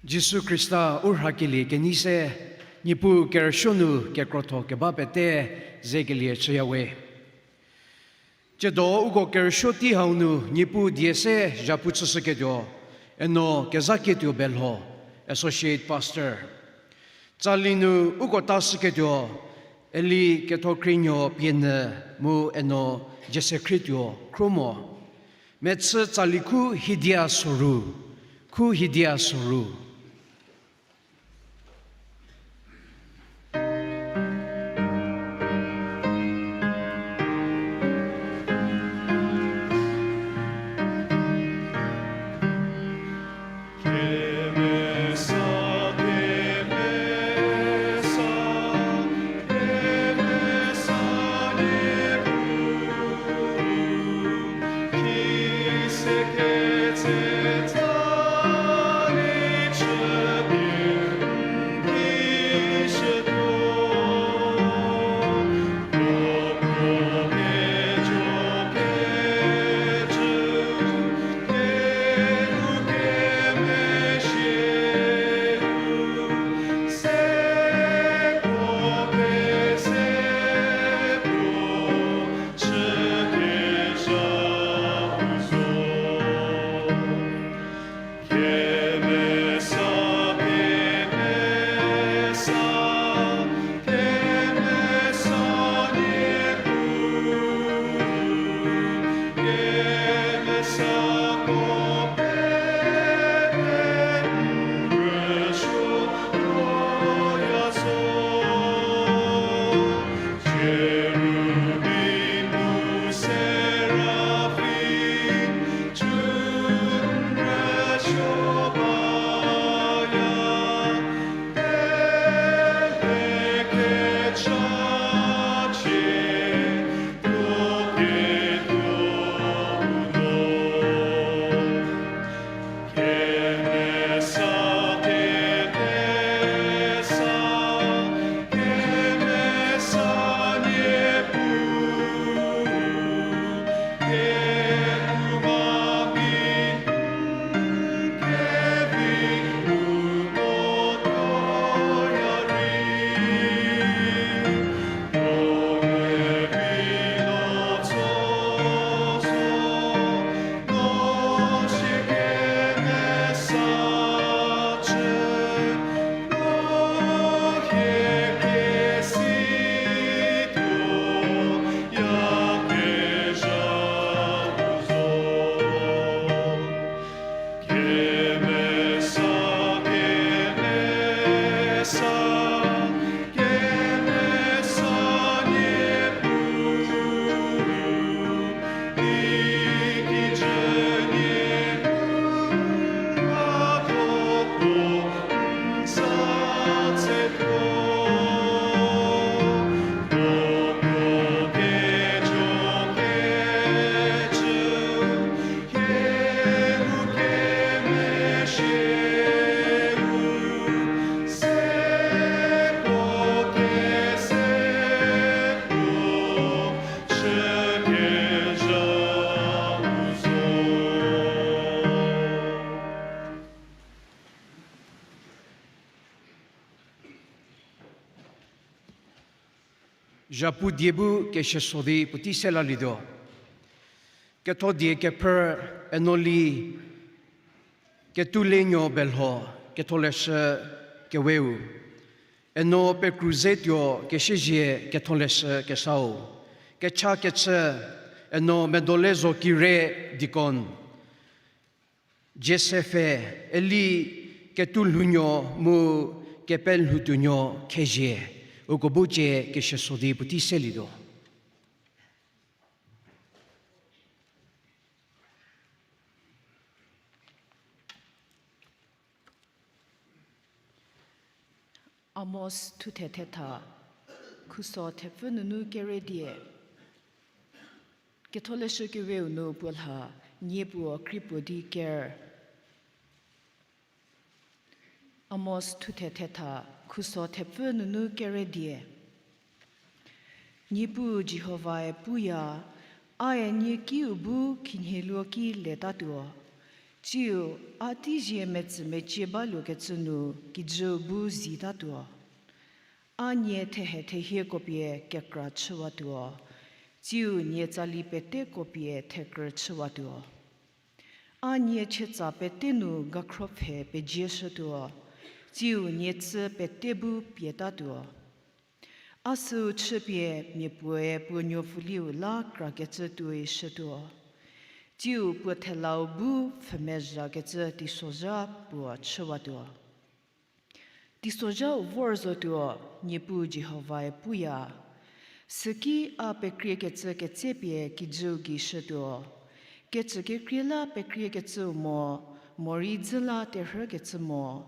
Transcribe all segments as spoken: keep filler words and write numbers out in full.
Jisu Khrista u rhakelie kenei se, Niepuu kerüsuo nu kekrotho keba pete zekelie chüyawe. Tsiedo uko kerüsuo tei hau nu Niepuu die se zhapu chüshüketuo, eno Kezakietuo Belho, Associate Pastor. Tsali nu uko tashüketuo, Eli Kethokrienuo Pienyü mu eno Jesekhrietuo Khruomo. Mechü tsali khu Hidia Soru, khu Hidia Soru. Zhapu die bu kesieso di puotei se lalietuo. Ketho die kephrü, Enoli Ketulenuo Belho, Ketholeshü Keweu. Eno Pekruzetuo Kesiezie, Ketholeshü Kesau. Kecha kechü, Eno Medole Zokire, deacon. Joseph, Eli Ketulhounuo mu Kepelhoutuonuo Khezie, uko bu cie kesieso di puotei selietuo. Amos thuthe thetha, khuso thepfü nunu kere die. Ketholeshü Keweu nu puo lha, nie puo kri puo di ker. Amos thuthe thetha, khuso thepfü nunu kere die. Niepuu Jihovae puya, ae nie kiu bu khinhieluo ki letatuo. Tsiu a teizie metsümecie baluokecü nu kijüu bu zitatuo. A nie thehe thehieko pie kekra chüwatuo, tsiu nie tsali peteko pie thekrü chüwatuo. A nie chietsa pete nu gakhro pfhe pejieshütuo, tsiu nie tsü pete bu pietatuo. A süu chüpie mia puoe puo nuopfuliu la krakecü tuoi shütuo, tsiu puo thelau bu pfhümezhakecü teisozha puo chüwatuo. Teisozhau vor zotuo, Niepuu Jihovae puya. Süki a pekriekecü ketsepie kijüu gei shütuo. Kecükekrie la pekriekecüu mo, morei dzü la terhükecü mo,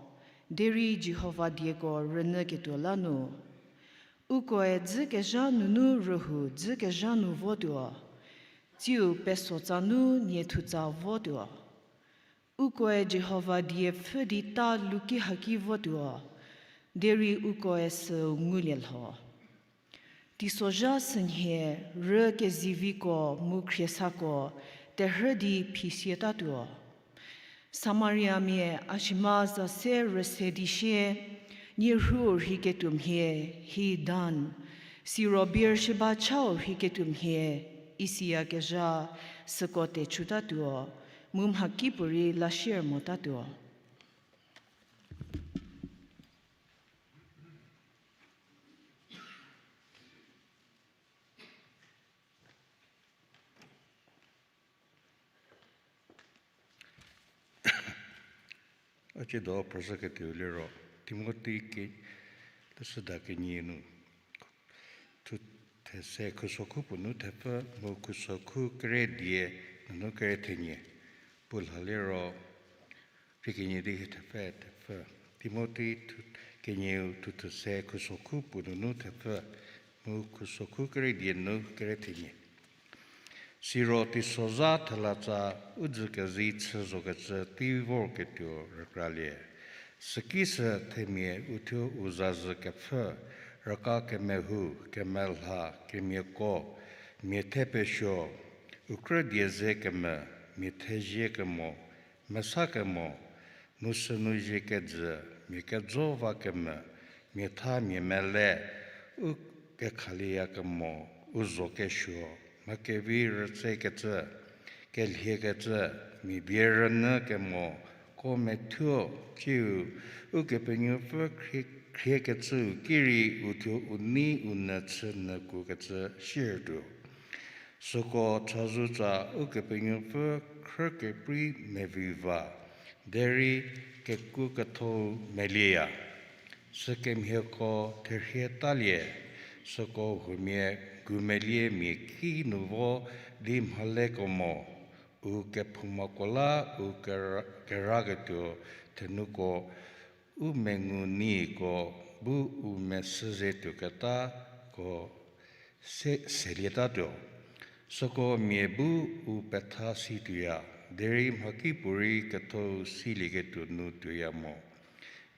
derei Jihova dieko rünyüketuo la nu. Ukoe dzükezha nunu rühou dzükezha nu votuo, tsiu pesotsa nu nie thutsa votuo. Ukoe Jihova die pfhü di ta luki haki votuo, derei ukoe süu ngulie lho. Teisozha sünhie rü keziviko mu khriesako terhü di phisietatuo. Samariamia a shima za se rüse di sie, nie rhuo rhiketuo mhie, hi Dan, siro Beersheba chau rhiketuo mhie, isiyakezha, süko techutatuo, mu mhakipuorei lasier motatuo. A tsiedo phrüzhüketuo liro, Timothi ki, leshüda kenie nu, thu these khusokhu puo nu thepfü, mu khusokhu kere die nunu kere thenie, puo lha liro, rei kenie di hie thepfü, thepfü. Timothi thu-, kenieu thu these khusokhu puo nunu thepfü, mu khusokhu kere die nu kere thenie. Siro teisozha thelatsa u dzü kezi chü zokecü tei vorketuo rükralie. Süki sü themia uthuo u zazü kepfhü, raka kemehou, kemelha, kemiako, mia thepesuo, u krü die ze kemü, mia thezie kemo, mesa kemo, mu sünu zie kejü, mia kejo va kemü, mia tha mia mele, u kekhalieya kemo, u zo kesuo, mha kevi rütsekecü, kelhiekecü, mia bie rünyü kemo, ko methuo, tsiu, Ukepenuopfü khrie-, khriekecüu ki rei uthuo u nei u nyü chü nyü kukecü siertuo. Süko chazou tsa Ukepenuopfü khrü keprei mevi va, derei keku kethou melieya. Sükemhieko therhie talie, süko huomia gumelie mia ki nu vo di mhaleko mo, u kephoumako la u kera-, keraketuo thenuko, u mengu nieko bu u mesü ze tuoketako se-, selietatuo. Süko mia bu u petha si tuoya, derei mhakipuorei kethou silieketuo nu tuoya mo.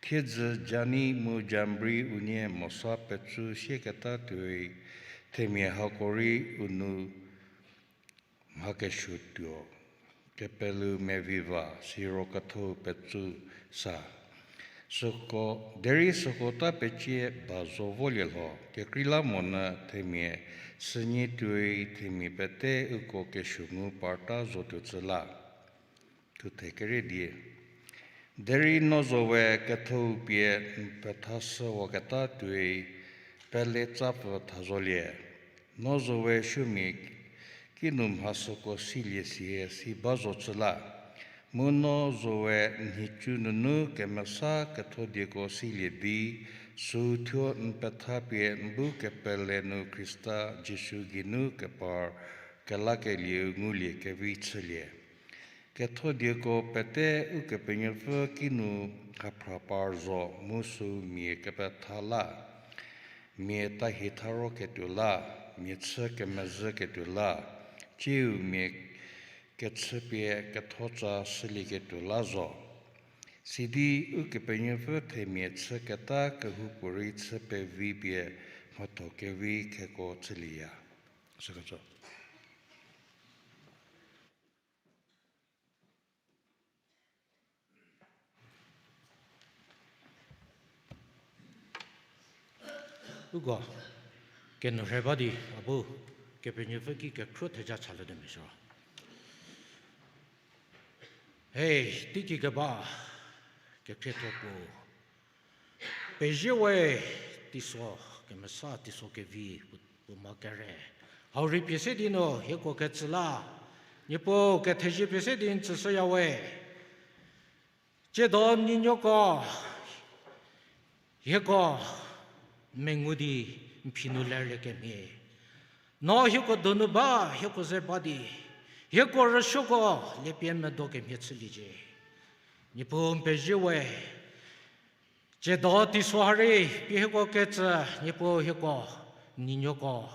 Thiedzü Jani mu Jambri unie Mosa petsu sieketa tuoi, themia hako rei u nu mha kesuo tuo, kepeleu mevi va, siro kethou petsu sa. Süko, derei süko ta pecie ba zo volie lho, kekreilamonyü themia sünie tuoi themia pete uko kesuo ngu parta zotuo cü la. Thuthe kere die. Derei no zo we kethou pie n pethashüwaketa tuoi pele tsapfü tha zolie. No zo we supuomia kinu mha süko silie sie si ba zo cü la. Mu no zo we nhicu nunu kemesa kethodieko silie di, süu thuo n petha pie n bu kepele nu Khrista Jisu geinu kepar kelakelieu ngulie kevi chülie. Kethodieko pete Ukepenuopfü kinu haphra par zo mu süu mia kepetha la, mia tahi tharoketuo la, mia chü kemezhüketuo la, tsiu mia kechüpie kethotsa shülieketuo la zo. Sidi Ukepenuopfü themia chüketa kehoupuorei chü pevi pie mhatho kevi kheko chülieya. Sükecü. Uko, kenu rhe ba di, a bu, Kepenuopfü ki kekhruo theja chalie di mia siro. He, teiki keba, kekhrietho puo. Pezie we, teiso kemesa, teiso kevi, puo, puo ma kere. Hau rei pie se di nu, hieko ketsü la. Niepuu kethezie pie se di n tsüshüya we. Tsiedo nuonuoko, hieko mengu di n phi nu lerlie kemhie. No hieko donu ba, hieko ze ba di, hieko rüsuoko lie pie medo kemhie chüliecie. Niepuu n pezie we, tsiedo teiso ha rei pie hieko ketsü, Niepuu hieko, nuonuoko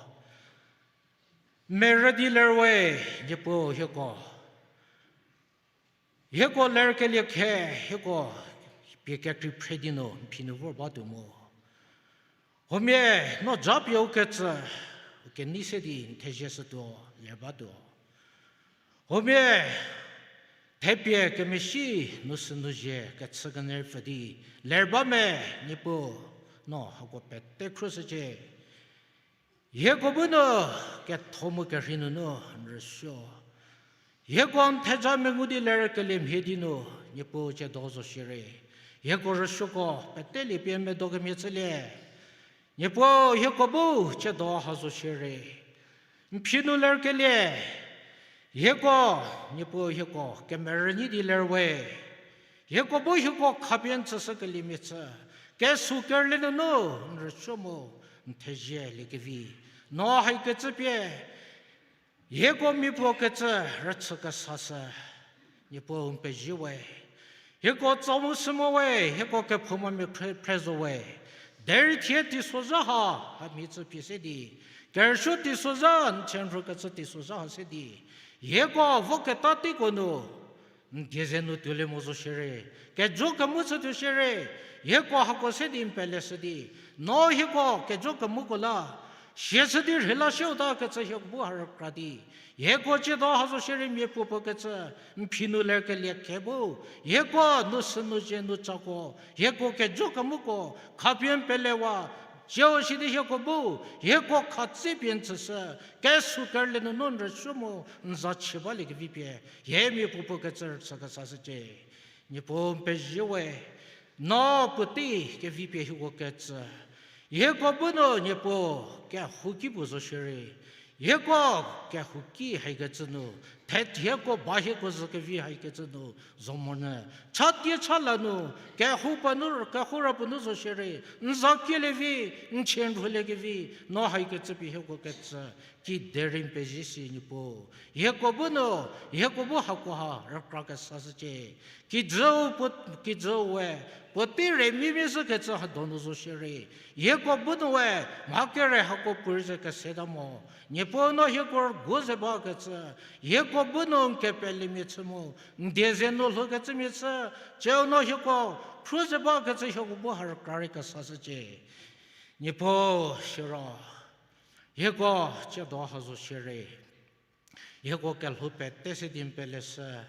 merü di ler we, Niepuu hieko. Hieko lerkelie khe, hieko pie kekrei phre di nu n phi nu vor batuo mu. Huomia, no japie u ketsü, u kenei se di n thezie shütuo, ler batuo. Huomia, thepie kemesi nu sünu zie kechü kenyü pfü di ler ba me, Niepuu, no hako pete khruoshücie. Hieko bu nu ketho mu kerhei nunu n rüsuo. Hieko n theja mengu di lerkelie mhie di nu, Niepuu tsiedo zo shierei, hieko rüsuoko pete lie pie medo kemhie chülie. Niepuu hieko bu tsiedo ha zo shierei, n phi nu lerkelie. Hieko, Niepuu hieko kemerü nyi di ler we. Hieko bu hieko khapie n tsüshükeliemia chü, kesuo kerülie nunu n rüsuo mu n thezie liekevi, no haikecü pie hieko miapuo kecü rüchü kesashü. Niepuu n pezie we. Hieko tso mu sü mo we, hieko kephoumamia phre, phre zo we. Derei thie teisozha ha, hamhie tsü pie se di, kerüsuo teisozha, n chie n rhukecü teisozha ha se di, hieko voketa teiko nu n die ze nu tuolie mo zo shierei, kejo kemu chütuo shierei, hieko hako se di n peleshü di, no hieko kejo kemuko la siashü di rheila shüuta kecü hieko bu ha rükra di, hieko tsiedo ha zo shierei miapuopuo kecü n phi nu lerkelie khe bu, hieko nu sünu zie nu cako, hieko kejo kemuko khapie n pelewa, tsiu shi di hieko bu, hieko khatse pie n tsüshü, kesuo kerülie nunu n rüsuo mu n za chü baliekevi pie, hie miapuopuo kecü rüchü kesashücie. Niepuu n pezie we, no puotei kevi pie hieko ketsü. Hieko bu nu Niepuu kehouki puo zo shierei, hieko kehouki haikecü nu, the hieko ba hieko zhü kevi haikecü nu zo monyü, chatie cha la nu, kehou puo nu, kehou ra puo nu zo shierei, n za kielie vi, n chie n rhulie kevi, no haikecü pie hieko ketsü. Kiderei n pezie shi Niepuu, hieko bu nu, hieko bu hakoha rükra kesashücie. Kijüu puo, kijüu we, puotei rei mimia zhükecü ha donu zo shierei, hieko bu nu we, mha kere hako puorei ze keseta mo. Niepuu no hieko rügu ze bakecü, hieko bu nu n kepelemia chü mu, n die ze nu lhoukecümia chü, tsiu no hieko khruo ze bakecü hieko bu ha rükra rei kesashücie. Niepuu siro, hieko tsiedo ha zo shierei, hieko kelhou pete se di n peleshü.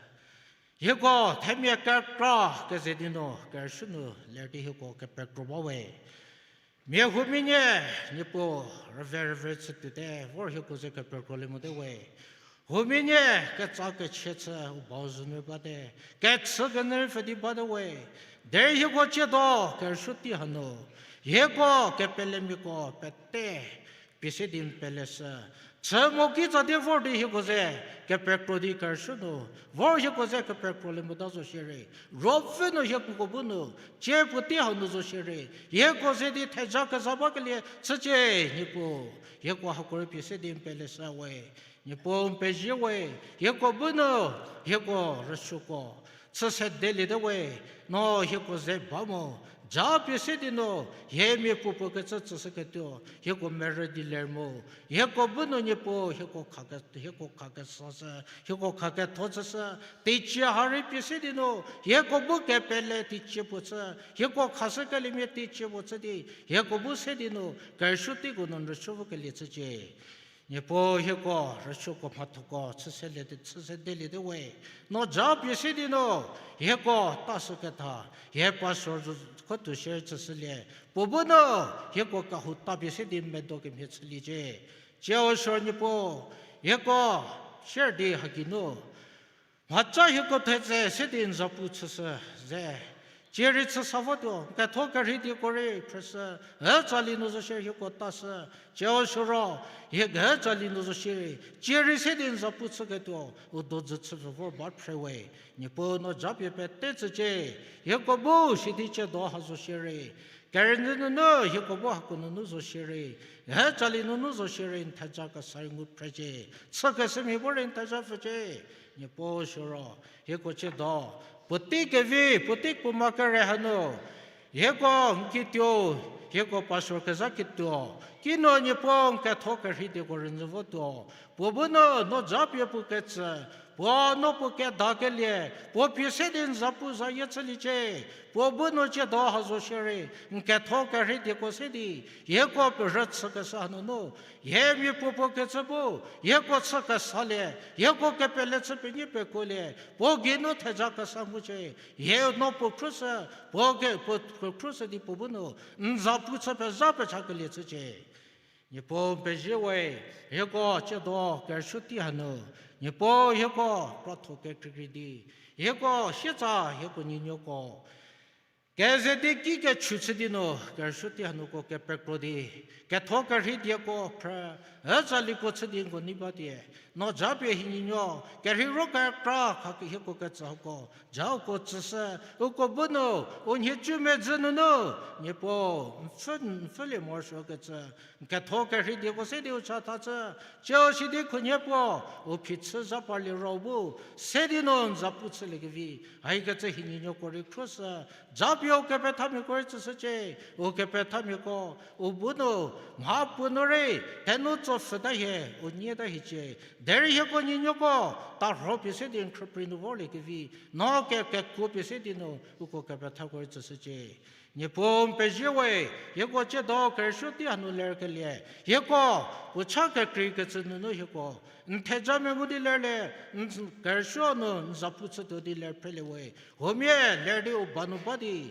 Hieko themia kekra keze di nu kerüsuo nu ler di hieko kepekro ba we. Mia huomia nie, Niepuu, rüve rüve chütuote vor hieko ze kepekrolie mote we. Huomia nie ketsa kechie chü u bau zhünu bate, kechü kenyü pfü di bate we. Derei hieko tsiedo kerüsuo tei hanu, hieko kepelemiako pete pie se di n peleshü. Chü mo kitsa di vor di hieko ze kepekro di kerüsuo nu, vor hieko ze kepekrolie mota zo shierei, Ruopfü nu hieko bu nu, tsie puotei hanu zo shierei, hieko ze di theja keza bakelie chücie, Niepuu. Hieko hako rei pie se di n peleshü we. Niepuu n pezie we, hieko bu nu, hieko rüsuoko chü sedeliete we, no hieko ze ba mo, ja pie se di nu, hie miapuopuo kecü tsüshüketuo hieko merü di ler mu. Hieko bu nu Niepuu, hieko khake, hieko khakesashü, hieko khaketho chüshü, teicie ha rei pie se di nu, hieko bu kepele teicie puo chü, hieko khashükeliemia teicie puo chü di, hieko bu se di nu kerüsuo teiko nu n rüsuo vokelie chücie. Niepuu hieko rüsuoko mhathoko chüse le, chüse delie te we. No japie se di no, hieko ta shüketha, hie pastor zo, khotuo share chüshülie. Puo bu no, hieko kehou tapie se di medo kemhie chüliecie. Tsiu sü Niepuu, hieko share di haki nu mhaca hieko thetse se di n zapu chüshü ze. Tsie rei chü sa votuo, n ketho kerhei dieko rei phrüshü, e tsali nu zo shierei hieko tashü, tsiu sü ro, hie e tsali nu zo shierei, tsie rei se di n zapu chüketuo, u dojü chüpfü vor ba phre we. Niepuu no japie pete tsücie, hieko bu sidi tsiedo ha zo shierei, kerünyü nunu hieko bu hako nunu zo shierei, e tsali nunu zo shierei n theja kesa rei ngu phrecie, chükeshümia bu rei n theja pfücie. Niepuu sü ro, hieko tsiedo, puotei kevi, puotei puoma kere hanu, hieko n kituo, hieko pastor kezha kituo, kinu Niepuu n ketho kerhei dieko rünyü votuo, puo bu no, no japie puo ketsü, puo no puo kedakelie, puo pie se di n zapu zayie chüliecie, puo bu no tsiedo ha zo shierei, n ketho kerhei dieko se di, hieko perhü chükeshü hanunu, hie miapuo puo kecü bu, hieko chükesalie, hieko kepele chü penyi pekuolie, puo geinu theja kesa ngucie, hie no puo khruoshü, puo ke, puo, puo khruoshü di puo bu nu, n zapu chü pezha pechakelie chücie. Niepuu n pezie we, hieko tsiedo kerüsuo tei hanu, Niepuu hieko krotho kekreikrei di, hieko sietsa hieko nuonuoko keze di ki kechü chü di nu, kerüsuo tei hanuko kepekro di, ketho kerhei dieko phrü, e tsaliko chü di nko nei ba die, no japie hie nuonuo, kerhei ro kekra kha hieko ketsü hako, ja uko tsüshü, uko bu nu, u nhicu medzü nunu, Niepuu, n pfhü, n pfhülie morosuokecü, n ketho kerhei dieko se di u chathashü, tsiu sidi khunhie puo, u phichü zha parlie ro bu, se di nu n zapu chüliekevi, haikecü hie nuonuoko rei khruoshü, japie u kepethamiako rei tsüshücie, u kepethamiako, u bu nu, mhapuo nu rei, thenu tsopfhüta hie, u nieta hiecie, derei hieko nuonuoko, tarho pie se di n khrüprei nu vorliekevi, no ke, kekuo pie se di nu, uko kepethako rei tsüshücie. Niepuu n pezie we, hieko tsiedo kerüsuo tei hanu lerkelie, hieko, puo cha kekreikecü nunu hieko, n theja mengu di lerlie, n kerüsuo nu n zapu chütuo di ler phrelie we, huomia ler di u ba nu ba di,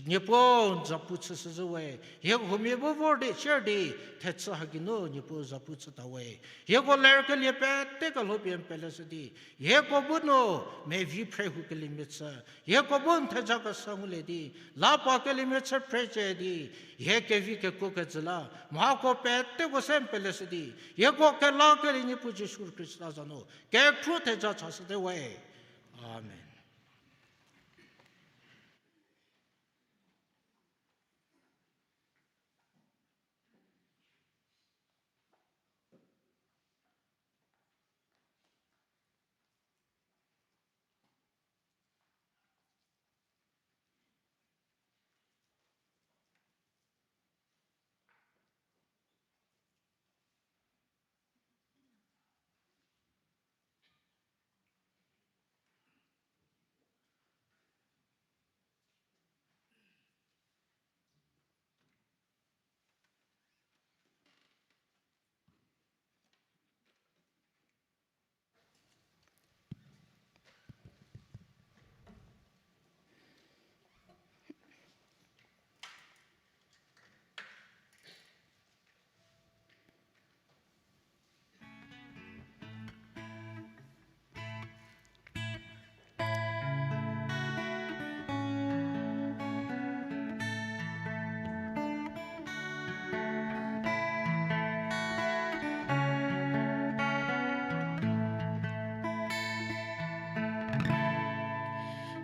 Niepuu n zapu chüshü zhü we, hie huomia bu vor di, share di, thechü ha geinu Niepuu zapu chüta we. Hieko lerkelie pete kelhou pie n peleshü di, hieko bu nu, mevi phre houkeliemia chü, hieko bu n theja kesa ngulie di, la pa keliemia chü phrecie di, hie kevi kekuo kejü la, mhako peteko se n peleshü di, hieko kelakelie Niepuu Jisu Khrista za nu, kekhruo theja chashüte we. Amen.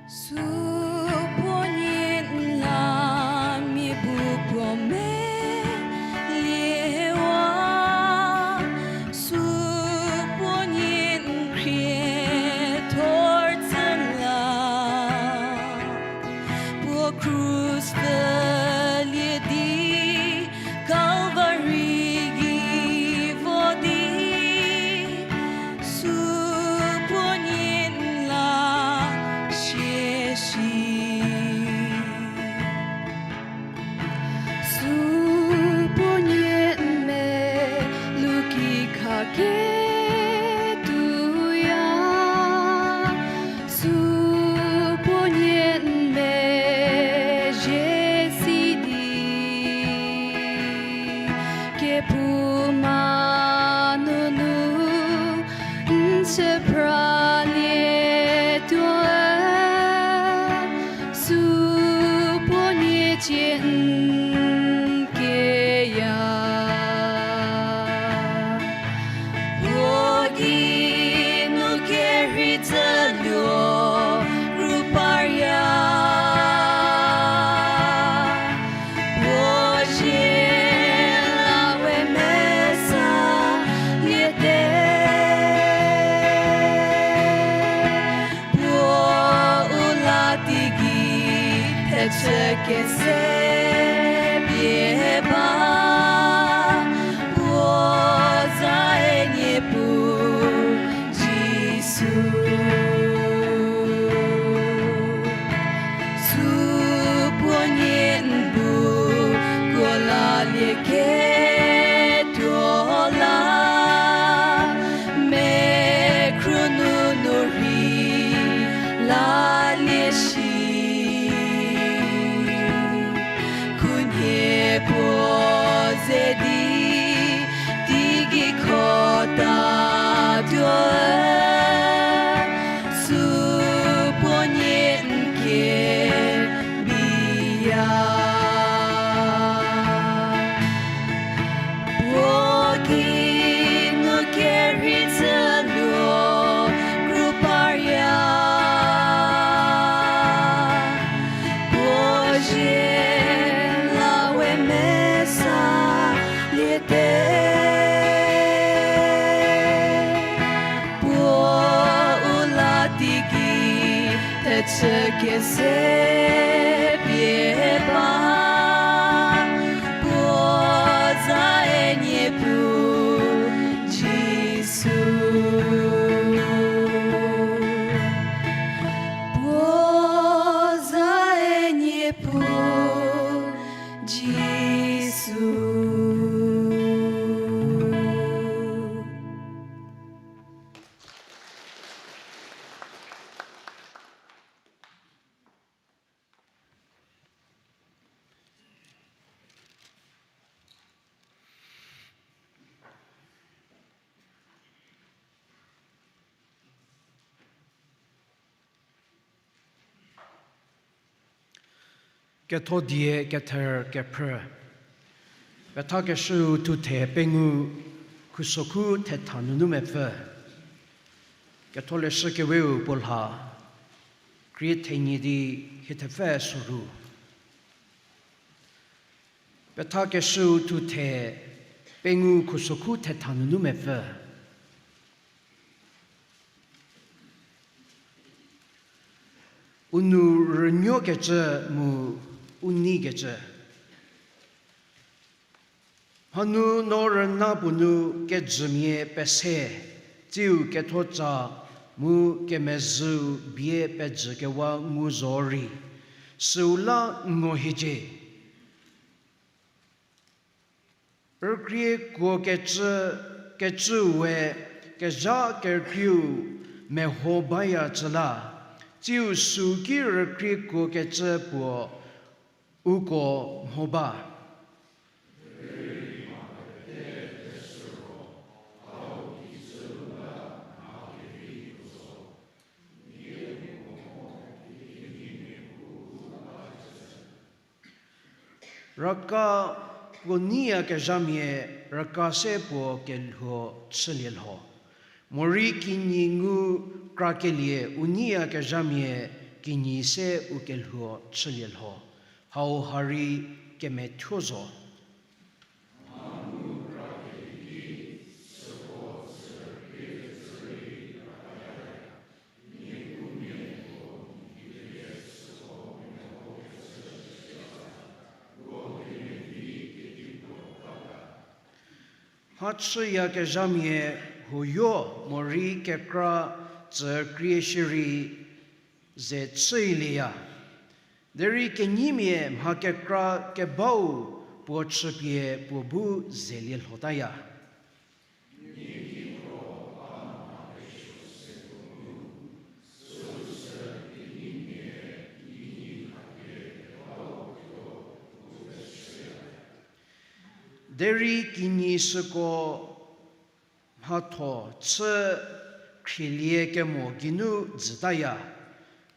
Supuo nyi n la mia bu puo meliewa, supuo nyi n khriethor tsü la, puo krus pfülie di, Kalvari gei vo di, supuo nyi n la, sie Chükese pie ba, puo za-e Niepuu Jisu. Supuo nie n bu kuo lalie ketuo la, mekhru nunu rei lalie shi. Khunhie puo ze di, teigei khota tuo, supuo nie n kebiya. Puo kinu kerhei tsüluo kru parya, puo zie la we mesa liete. Puo u la teiki thechü kese pie ba, puo za-e Niepuu Jisu. Puo za-e Niepuu Jisu. Ketho die kether kephrü. Pethakeshüu thuthe pengou khusokhu thetha nunu mepfü. Ketholeshü keweu puo lha, krie thenyi di hie thepfü soru. Pethakeshüu thuthe pengou khusokhu thetha nunu mepfü. U nou rünuokecü mu u neikecü. Hanu no rüna puo nu kejümia pese, tsiu kethoca mu kemezhüu bie pejükewa ngu zo rei, süu la ngo hiecie. Rükriekuokecü, kecüu we kezha kerükrieu meho baya cü la, tsiu süu ki rükriekuokecü puo uko mho ba. Raka puo neiyakezhamia raka se puo kelhuo chülie lho. Morei kinyi ngu krakelie u neiyakezhamia kinyi se u kelhuo chülie lho. Hau ha rei kemethuo zo. Mha chüyakezhamia huoyo morei kekra tsükrie shierei ze chüilieya. Derei kenyimia mha kekra kebau puo chüpie puo bu zelie lhotaya. Derei kinyi süko mhatho chü khrielie kemo geinu jütaya.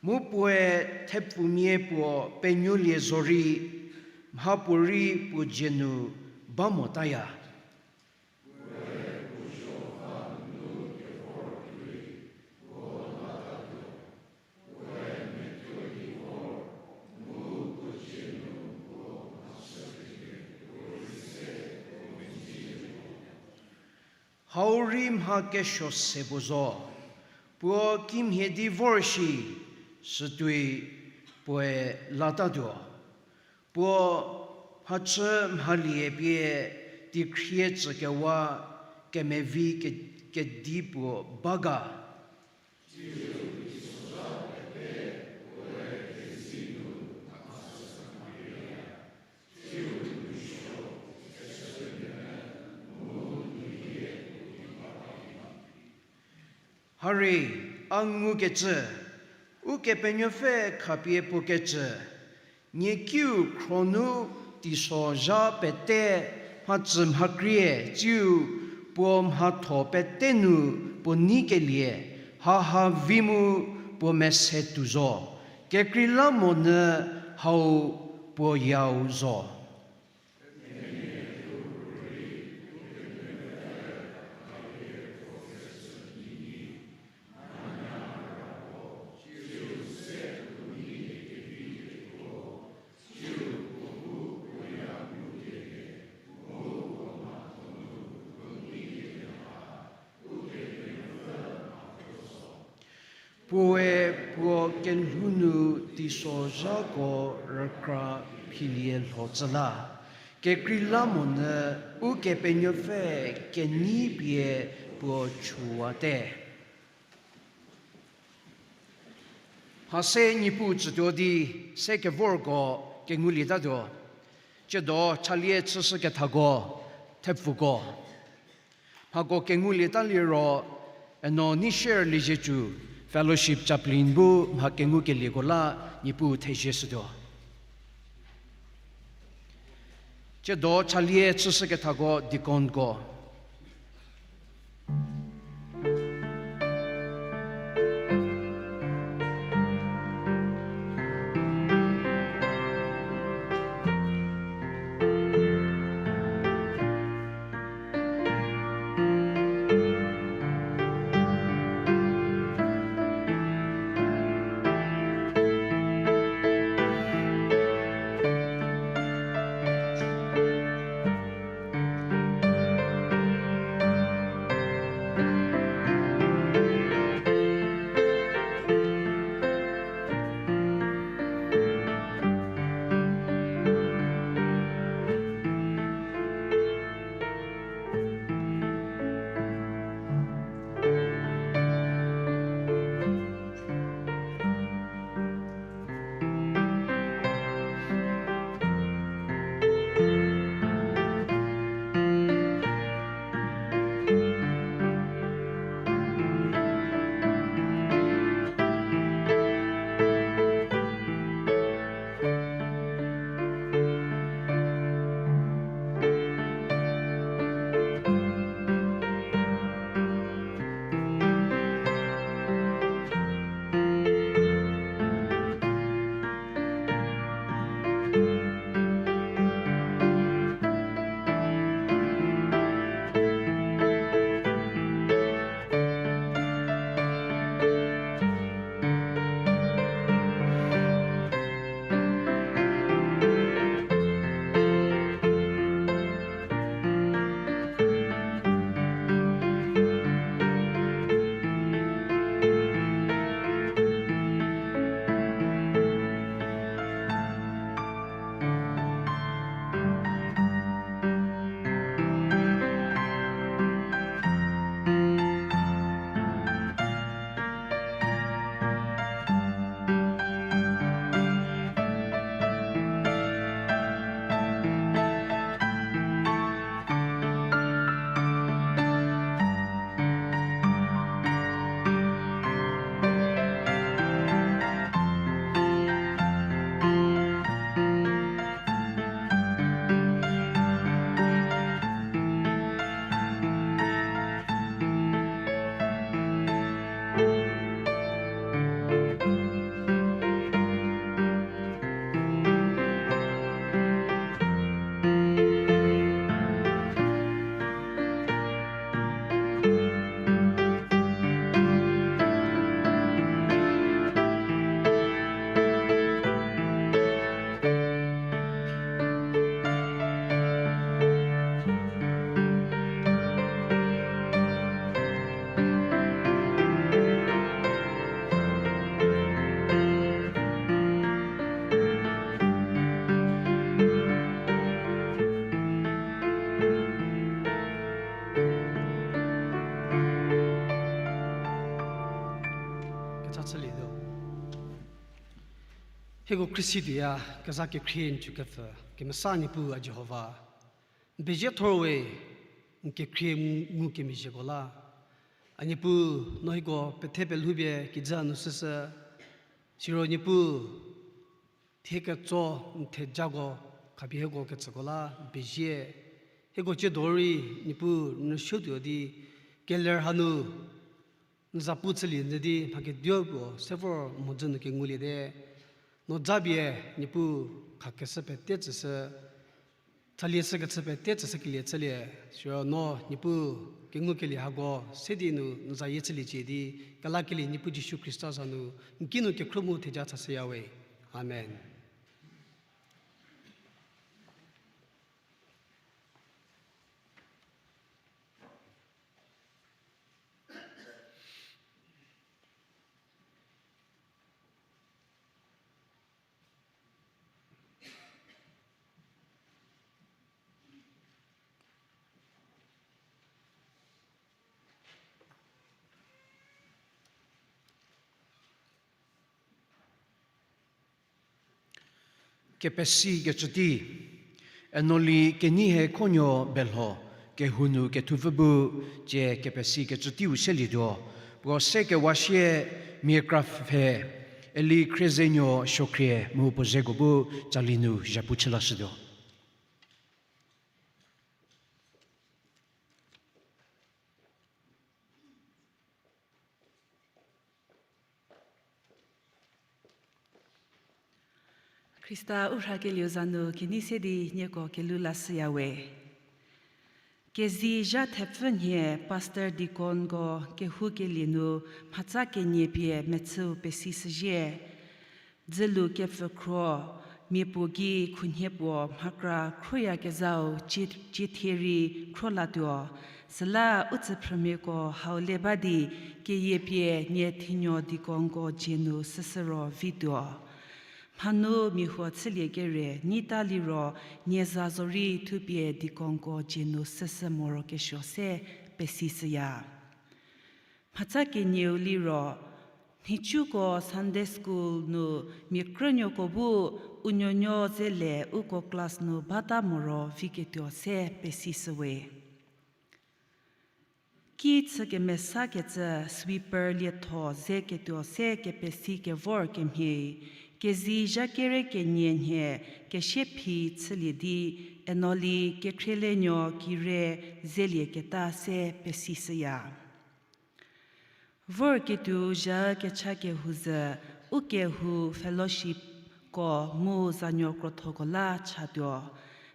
Mu puoe thepfumia puo penuolie zorei, mhapuorei puo dzie nu ba motaya. Hau rei mha kesuo se puo zo, puo kimhie di vor shi, sütuoi puoe latatuo. Puo mhachü mhalie pie teikhrie tsükewa kemevi ke-, kedi puo ba ga. Hari, a ngukecü, Ukepenuopfü khapie puo kecü, niekiu khro nu teisozha pete mhacü mhakrie tsiu puo mhatho pete nu puo neikelie, haha vi mu puo mese tuo zo, kekreilamonyü hau puo yau zo. Puoe puo kelhou nu teisozhako rükra philie lho tsü la, kekreilamonyü Ukepenuopfü kenei pie puo chüwate. Mha se Niepuu tsütuo di se kevorko kengulietatuo. Tsiedo chalie chüshükethako, thepfuko. Mhako kengulieta liro, eno Neishier Liezietsu, fellowship chaplain bu mha kengukelieko la Niepuu thezie shütuo. Tsiedo chalie chüshükethako deaconko. Hieko khriesi tuoya, keza kekhrie n chükepfü, kemesa Niepuu a Jihova. N pezie thor we, n kekhrie ngukemezhieko la. A Niepuu, no hieko pethe pelhoupie kijü nu süsü. Siro Niepuu, thie ketso n thejako khapie hieko ketsüko la n pezie. Hieko ciedo rei Niepuu n rüsuotuo di, keler hanu n zapu chülie nyü di mha keduo puo se vor mhodzü nu kenguliete. No japie Niepuu khakeshü pete tsüshü, tsalie shükecü pete tsüshükelie chülie, siro no Niepuu kengukelie hako se di nu n zayie chüliecie di, kelakelie Niepuu Jisu Khrista za nu n kinu kekhruohi mu theja chashüya we. Amen. Kepesi kecüti, Enoli Kenei Hekhonuo Belho, kehou nu kethupfü bu, tsie kepesi kecütiu selietuo, puo se kewa sie mia kra pfhe, Eli Khriezenuo Suokhrie mu puo zeko bu tsali nu zhapu chü lashütuo. Khrista u rhakelieu za nu kenei se di nieko kelhou lashüya we. Kezei zha thepfü nhie pastor deaconko kehoukelie nu mhatsa kenie pie mechüu pesishüzhie. Dzülu kepfü khro, mia puo gei khunhie puo mhakra khroyakezhau cie, cie thie rei khro latuo. Süla u tsüphrümiako hau le ba di, keyie pie nie thinuo deaconko dzie nu süsü ro vituo. Mhanu mia huo chülie kere nyita liro nie za zorei thupie deaconko dzie nu süsü morokesuo se pesishüya. Mhatsa kenieu liro, nhicuko Sunday School nu mia krünuoko bu u nuonuo ze le uko class nu bata moro viketuo se pesishüwe. Ki chü kemesakecü sweeper lietho ze ketuo se kepesi kevor kemhie, kezei zha kere kenie nhie kesie phi chülie di, Enoli Kekhriezenuo Kire zelieketa se pesishüya. Vorketuo zha kecha kehou zhü, u kehou fellowshipko mu zanuo krothoko la chatuo.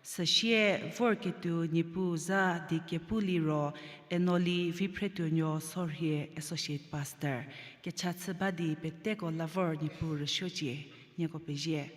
Süsie vorketuo Niepuu za di kepu liro Enoli Viphretuonuo Sorhie Associate Pastor. Kecha chü ba di peteko la vor Niepuu rüsuocie, nieko pezie.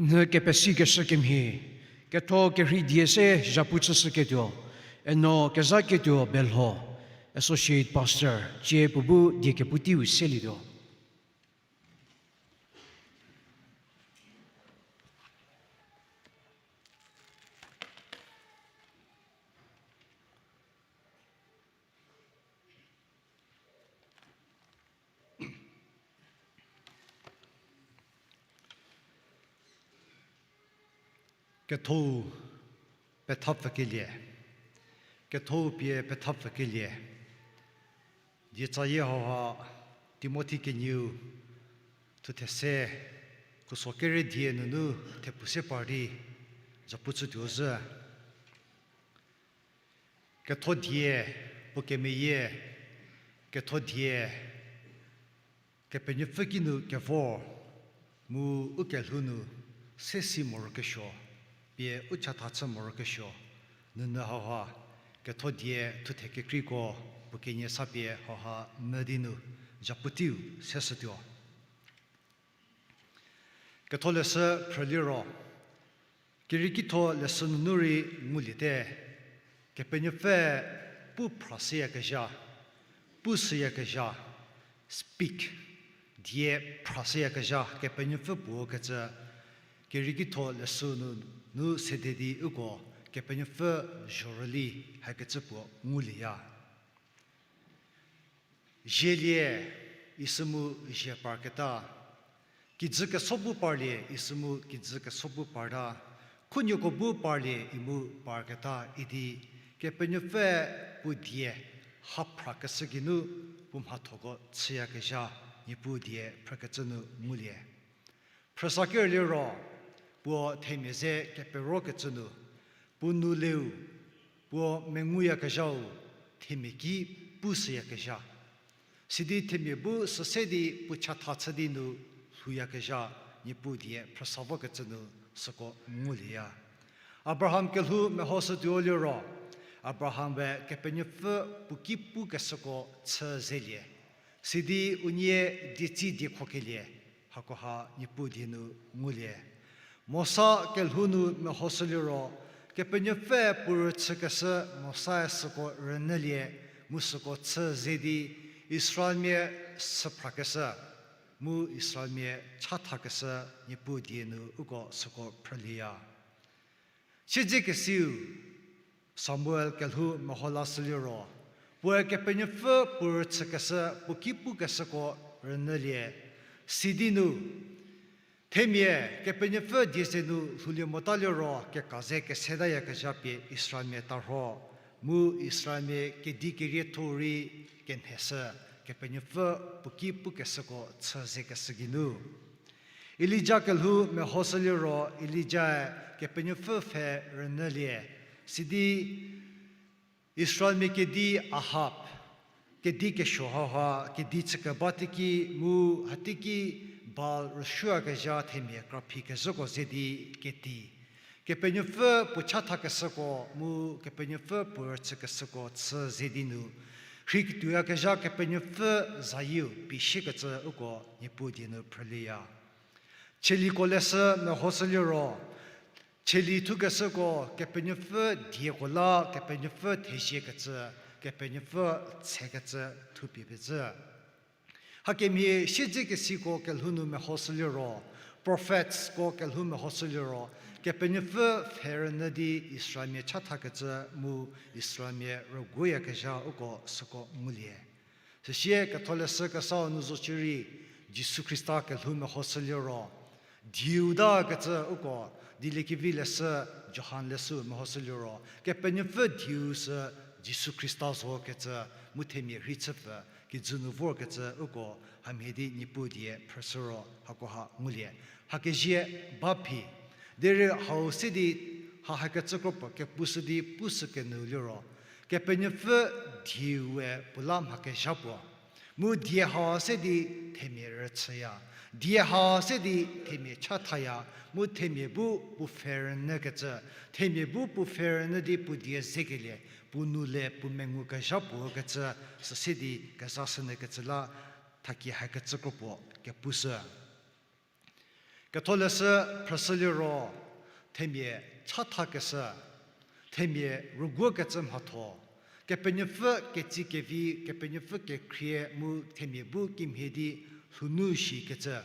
N kepesikeshü kemhie, ketho kerhei die se zhapu chüshüketuo, Eno Kezaketuo Belho, Associate Pastor, cie puo bu die kepu teiu selietuo. Ketho pethapfükelie. Ketho pie pethapfükelie. Dietsayie hauha Timothi kenieu thuthe se, khuso kere die nunu thepfu se par di zhapu chütuo zhü. Ketho die, puo kemeyie, ketho die, Kepenuopfü kinu kevor, mu u kelhou nu se si morokesuo, pie u chatha chü morokesuo, nunu hauha, ketho die thuthe kekreiko, puo kenie sa pie hauha mü di nu, zhapu teiu seshütuo. Ketholeshü phrüliro, keriekitho leshü nunu rei nguliete, Kepenuopfü pu phrashüyakezha, pushüyakezha, speak, die phrashüyakezha, Kepenuopfü puo kecü, keriekitho leshü nunu sede di uko, Kepenuopfü zhorüli hakecü puo ngulieya. Zielie, isü mu zie parketa. Kijü keso bu parlie, isü mu kijü keso bu parta. Khunuoko bu parlie, i mu parketa idi. Kepenuopfü puo die ha phrakeshü geinu puo mhathoko chüyakezha, Niepuu die phrükecü nu ngulie. Phrüsa ker liro, puo themia ze keperokecü nu, puo nou leu, puo menguyakezhau, themia ki pushüyakezha. Sidi themia bu süse di puo chatha chü di nu lhouyakezha, Niepuu die phrüsa vokecü nu süko ngulieya. Abraham kelhou mehoshütuo liro, Abraham we Kepenuopfü puo ki pukeshüko chü zelie. Sidi unie dietsi diekhokelie, hakoha Niepuu die nu ngulie. Mosa kelhou nu mehoshü liro, Kepenuopfü puo rüchükeshü Mosae süko rünyülie, mu süko chü ze di Israelmia süphrakeshü, mu Israelmia chathakeshü Niepuu die nu uko süko phrülieya. Siedzekesiu Samuel kelhou meho lashü liro, puoe Kepenuopfü puo rüchükeshü puo ki pukeshüko rünyülie, sidi nu, themia Kepenuopfü die ze nu lhoulie mota liro keka ze kesetayakezha pie Israelmia tarho, mu Israelmia kedi kerietho rei kenheshü, Kepenuopfü puo ki pukeshüko chü zekeshü geinu. Elija kelhou mehoshü liro Elijae Kepenuopfü pfhe rünyülie, sidi Israelmia kedi Ahab, kedi kesuo hauha, kedi chükeba teiki mu hateiki Baal rüsuoyakezha themia kraphi kezhüko ze di keti. Kepenuopfü puo chathakeshüko mu Kepenuopfü puo rüchükeshüko chü ze di nu, rhei ketuoyakezha Kepenuopfü zayieu pie siekecü uko Niepuu die nu phrülieya. Tsaliko leshü mehoshü liro, tsali thukeshüko Kepenuopfü dieko la Kepenuopfü theziekecü, Kepenuopfü tsekecü thupie pecü. Hakemhie siedzekesiko kelhou nu mehoshü liro, prophets ko kelhou mehoshü liro, Kepenuopfü pfhe rünyü di Israelmia chathakecü mu Israelmia rüguoyakezha uko süko ngulie. Süsie ketholeshü kesau nu zo shierei, Jisu Khrista kelhou mehoshü liro, dieu ta kecü uko, Dieliekevi leshü, Johan leshü mehoshü liro, Kepenuopfü dieu sü Jisu Khrista zo kecü, mu themia rhei chüpfü kijü nu vorkecü uko hamhie di Niepuu die phrüshü ro hakoha ngulie. Hakezie ba phi, derei hau se di ha hakecü kro puo kepushü di pushü kenyü liro, Kepenuopfü dieu we puo la mha kezha puo. Mu die ha se di themia rüchüya. Die ha se di themia chathaya. Mu themia bu puo pfhe rünyükecü. Themia bu puo pfhe rünyü di puo die zekelie, puo nou le puo mengu kezha puo kecü, süse di kezashünyükecü la thaki hakecü kro puo kepushü. Ketholeshü phrüshü liro, themia chathakeshü, themia rüguokecü mhatho, Kepenuopfü ketsi kevi, Kepenuopfü kekhrie mu themia bu kimhie di lhounu shikecü,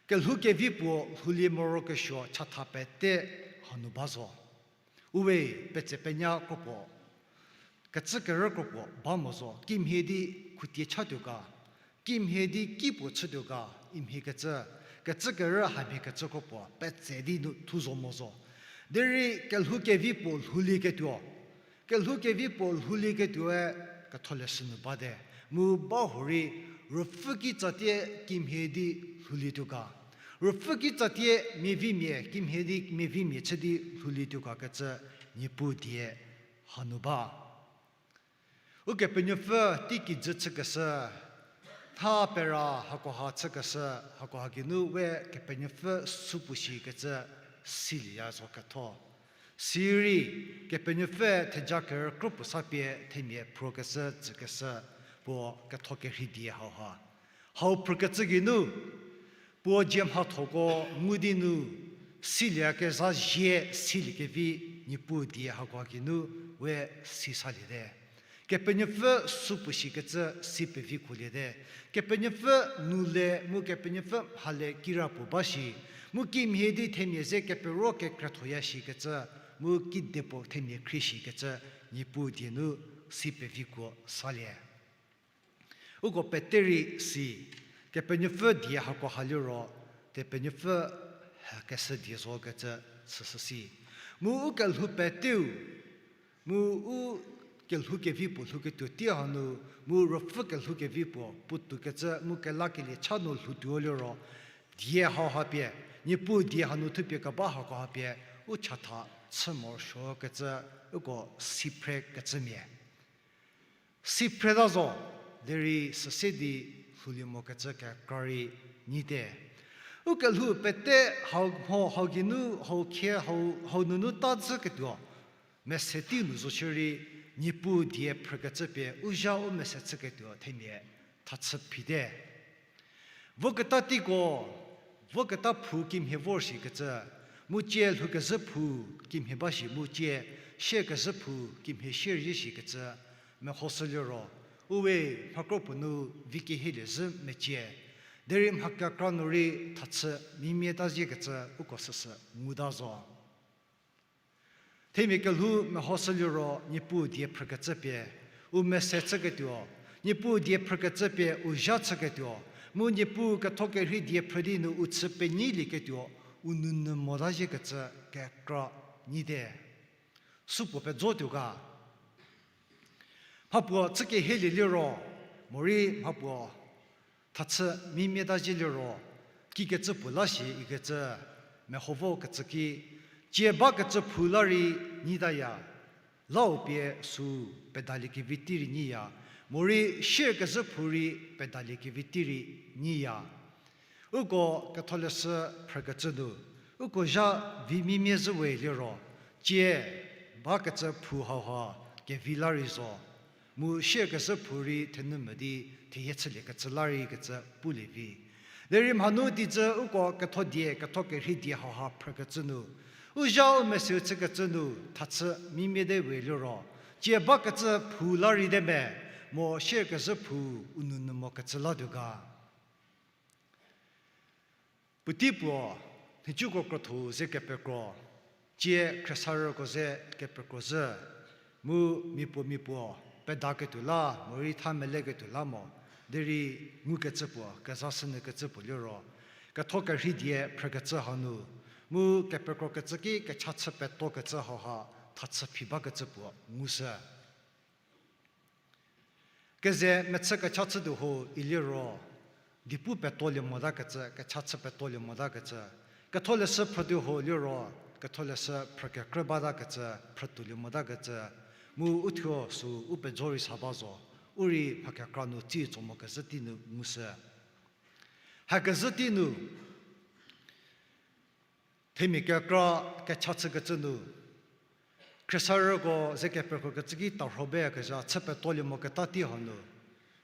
kelhou kevi puo lhoulie morokesuo chatha pete hanu ba zo. Uwe, petse penya kropuo, kecü kerü kropuo ba mo zo, kimhie di khutie chatuo ga, kimhie di ki puo chütuo ga, imhie kecü, kecü kerü hamhie kecü kropuo petse di nu thu zo mo zo. Derei kelhou kevi puo lhoulieketuo, kelhou kevi puo lhoulieketuoe Ketholeshü nu bate, mu ba hurei, ruopfü kitsatie kimhie di lhoulietuo ga, ruopfü kitsatie miavimia kimhie di miavimia chü di lhoulietuo ga kecü Niepuu die hanu ba. Ukepenuopfü teikijü chükeshü, tha pera hakoha chükeshü, hakoha geinu we Kepenuopfü supuo shikecü silieya zo ketho. Sirei, Kepenuopfü theja kerükro puo sa pie themia phrokeshü, tsükeshü, puo ketho kerhei die hauha. Hau phrükecü geinu, puo dzie mhathoko ngu di nu, silie kezha zie siliekevi Niepuu die hakoha geinu we si saliete. Kepenuopfü supuo shikecü si pevi kholiete. Kepenuopfü nu le mu Kepenuopfü mhale kirapuo ba shi, mu kimhie di themia ze kepero kekrethoya shikecü, mu kidepuo themia khrie shikecü, Niepuu die nu si pevi kuo salie. Uko pete rei si, Kepenuopfü die hakoha liro, Kepenuopfü hekeshü die zo kecü süsü si. Mu u kelhou peteu, mu u kelhou kevi puo lhouketuo tei hanu, mu ruopfü kelhou kevi puo puotou kecü mu kelakelie cha nu lhoutuo liro, die hauha pie, Niepuu die hanu thupie keba hakoha pie, u chatha chü morosuo kecü, uko si phrekecümia. Si phreta zo, derei süse di lhoulie mokecü kekra rei nyite. U kelhou pete hau mho hau geinu hau khie hau, hau nunu ta dzüketuo, mese tei nu zo shierei, Niepuu die phrükecü pie u zha u mese chüketuo themia thachü phite. Voketa teiko, voketa phou kimhie vor shikecü, mu cie lhoukezhü phou kimhie ba shi mu cie, shierkezhü phou kimhie shierkezhü shikecü, mehoshü liro, uwe mhakro puo nu vi kehielie zhü mecie, derei mha kekra nu rei thachü mimie ta ziekecü uko süsü nguta zo. Themia kelhou mehoshü liro Niepuu die phrükecü pie, u mese chüketuo, Niepuu die phrükecü pie u zha chüketuo, mu Niepuu ketho kerhei die phrü di nu u chü penyilieketuo, u nounyü mota ziekecü kekra nyite. Supuo pejotuo ga. Mhapuo chü kehielie liro, morei mhapuo thachü mimie ta zie liro, kikecü puo la shi ikecü, meho vokecü ki, cie bakecü phou la rei nyitaya, lau pie sü pedaliekevi tei rei nyiya, morei shierkezhü phou rei pedaliekevi tei rei nyiya. Uko ketholeshü phrükecü nu, uko zha vi mimie zhü we liro, cie bakecü phou hauha kevi la rei zo, mu shierkezhü phou rei thenu mo di theyie chüliekecü la rei kecü pulie vi. Derei mhanu tizü uko ketho die, ketho kerhei die hauha phrükecü nu, u zha u meseu chükecü nu thachü mimie te we liro, cie bakecü phou la rei te me, mo shierkezhü phou u nounyü mokecü latuo ga. Puotei puo, nhicuko krotho ze kepekro, cie khriesarüko ze kepekro zhü, mu miapuo miapuo pedaketuo la, morei tha meleketuo la mo, derei ngukecü puo, kezashünyükecü puo liro, ketho kerhei die phrükecü hanu, mu kepekrokecü ki kecha chü petokecü hauha, thachü phi bakecü puo ngushü. Keze mechü kecha chütuo ho iliro, dipu petolie motakecü, kecha chü petolie motakecü, ketholeshü phrütuo ho liro, ketholeshü phrükekrü batakecü, phrütuolie motakecü, mu uthuo sü u pejo rei sa ba zo, u rei mha kekra nu tsi tso mokezhü tei nu ngushü. Hakezhü tei nu, themia kekra kecha chükecü nu, khriesarüko ze kepekrokecü ki tarho beyakezha chü petolie moketa tei hanu,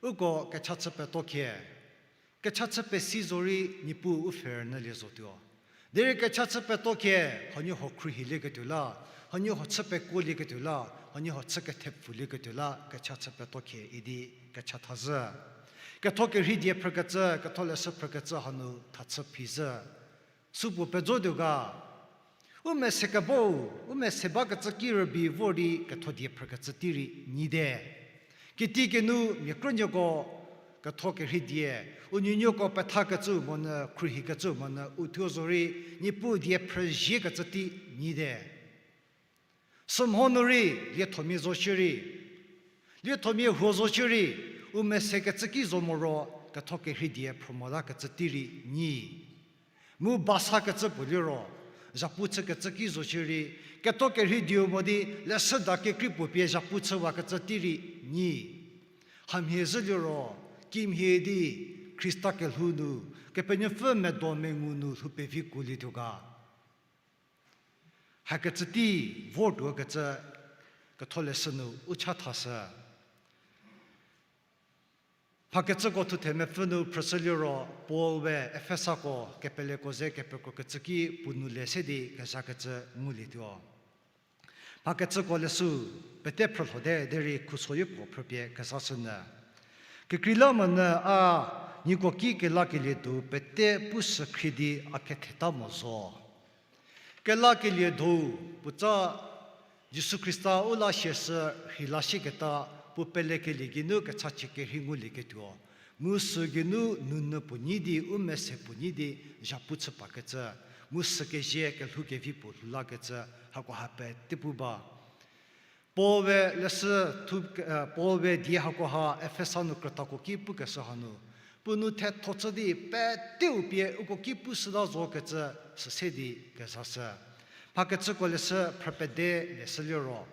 uko kecha chü peto khie, kecha chü pesi zorei Niepuu u pfhe rünyülie zotuo. Derei kecha chü peto khie, huoniehuo khruohilieketuo la, huoniehuo chü pekuolieketuo la, huoniehuo chü kethepfulieketuo la, kecha chü peto khie idi kecha thazhü. Ketho kerhei die phrükecü, ketholeshü phrükecü hanu thachü phizhü. Supuo pejotuo ga, u mese kebou, u mese bakecü ki rübei vor di ketho die phrükecü tei rei nyite. Kitiekinu mia krünuoko ketho kerhei die, u nuonuoko pethakecü monyü, khruohikecü monyü, u thuo zorei, Niepuu die phrüziekecü tei nyite. Sümhonu rei, liethomia zo shierei, liethomia huo zo shierei, u mese kecü ki zo moro, ketho kerhei die phrü motakecü tei rei nyi. Mu basakecü puo liro, zhapu chükecü ki zo shierei, ketho kerhei dieu mo di, leshüda kekrei puo pie zhapu chüwakecü tei rei nyi. Hamhie zhü liro, kimhie di Khrista kelhou nu, Kepenuopfü medo mengu nu lhou pevi kuolietuo ga. Hakecü tei vortuokecü ketholeshü nu u cha thashü. Mhakechüko thuthe mepfü nu phrüshü liro Paul we Efesako kepeleko ze kepekrokecü ki puo nu le se di kezhakecü ngulietuo. Mhakechüko leshü pete phrülhote derei khusoyo puo phrüpie kezhashünyü. Kekreilamonyü a nieko ki kelakelie dou pete pushü khrie di a ketheta mo zo. Kelakelie dou, puotsa Jisu Khrista u la siashü rheilasieketa puo pelekelie geinu kechachie kerhei ngulieketuo. Mu sü geinu nounyü puo nyi di, u mese puo nyi di, zhapu chü pakecü. Mu sü kezie kelhou kevi puo lhou lakecü, hakoha pete pu ba. Paul we leshü thu, eh, Paul we die hakoha Efesa nu krütako ki pukeshü hanu, puo nou thetho chü di peteu pie uko ki pushüta zokecü süse di kezashü. Mhakechüko leshü phrüpede leshü liro,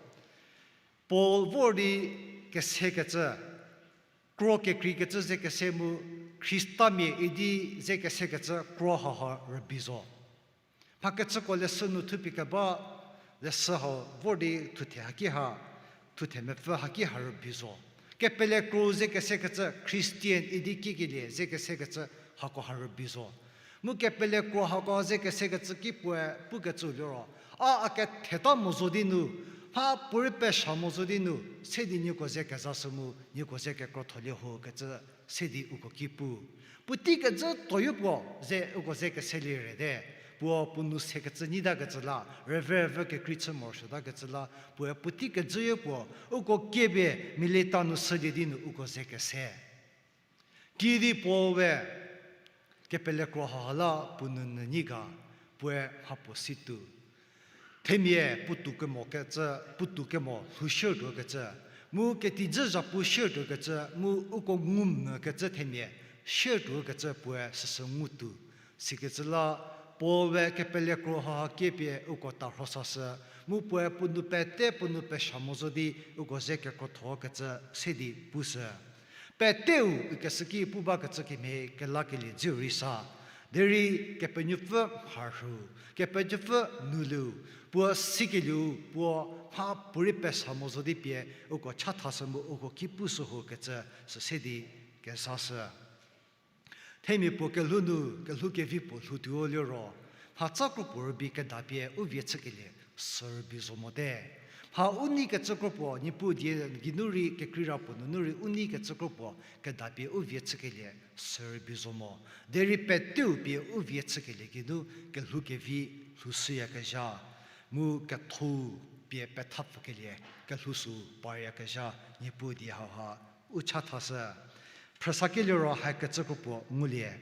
Paul vor di kesekecü, kro kekreikecü ze kese mu Khristamia idi ze kesekecü kro haha rübei zo. Mhakechüko leshü nu thupie keba leshü hau vor di thuthe haki ha, thuthe mepfü haki ha rübei zo. Kepele kro ze kesekecü Christian idi kikelie ze kesekecü hakoha rübei zo. Mu kepele kro hako ze kesekecü ki puoe pukecü liro, a a ketheta mo zo di nu, mha puorei pesha mo zo di nu, se di nieko ze kezashü mu nieko ze kekrotholie ho kecü se di uko ki pu. Puotei kejü tuoyo puo ze uko ze keselie rete. Puo puo nou sekecü nyitakecü la, rüve rüve kekrei chü morosuotakecü la, puoe puotei kejüyo puo, uko kiepie Mileta nu shülie di nu uko ze kese. Kiüdi Paul we kepele kro haha la puo nounyü nyi ga, puoe mhapuo si tuo. Themia puotou kemo kecü, puotou kemo lhou shiertuokecü, mu ketijü zhapu shiertuokecü, mu uko ngumvükecü themia shiertuokecü puoe süsü ngu tuo. Sikecü la, Paul we kepele kro haha kiepie uko tarho sashü, mu puoe puo nou pete puo nou pesha mo zo di uko ze kekrothokecü se di pushü. Peteu ikeshü ki pu bakecü kemhie kelakelie dzeu rei sa. Derei Kepenuopfü mharhü, Kepenuopfü nuliu, puo sikelieu, puo mha puorei pesha mo zo di pie uko chathashü mu uko ki pushü ho kecü süse di kezashü. Themia puo kelhou nu, kelhou kevi puo lhoutuo liro, mhatsa kro puo rübei kedapie u vie chükelie sü rübei zo mote. Mha u nei kecü kro puo, Niepuu die geinu rei, kekreira puo nunu rei u nei kecü kro puo kedapie u vie chükelie sü rübei zo mo. Derei peteu pie u vie chükelie geinu kelhou kevi lhoushüyakezha, mu ketho pie pethapfükelie kelhou sü paryakezha, Niepuu die hauha u chathashü. Phrüsakelie ro hakecü kro puo ngulie.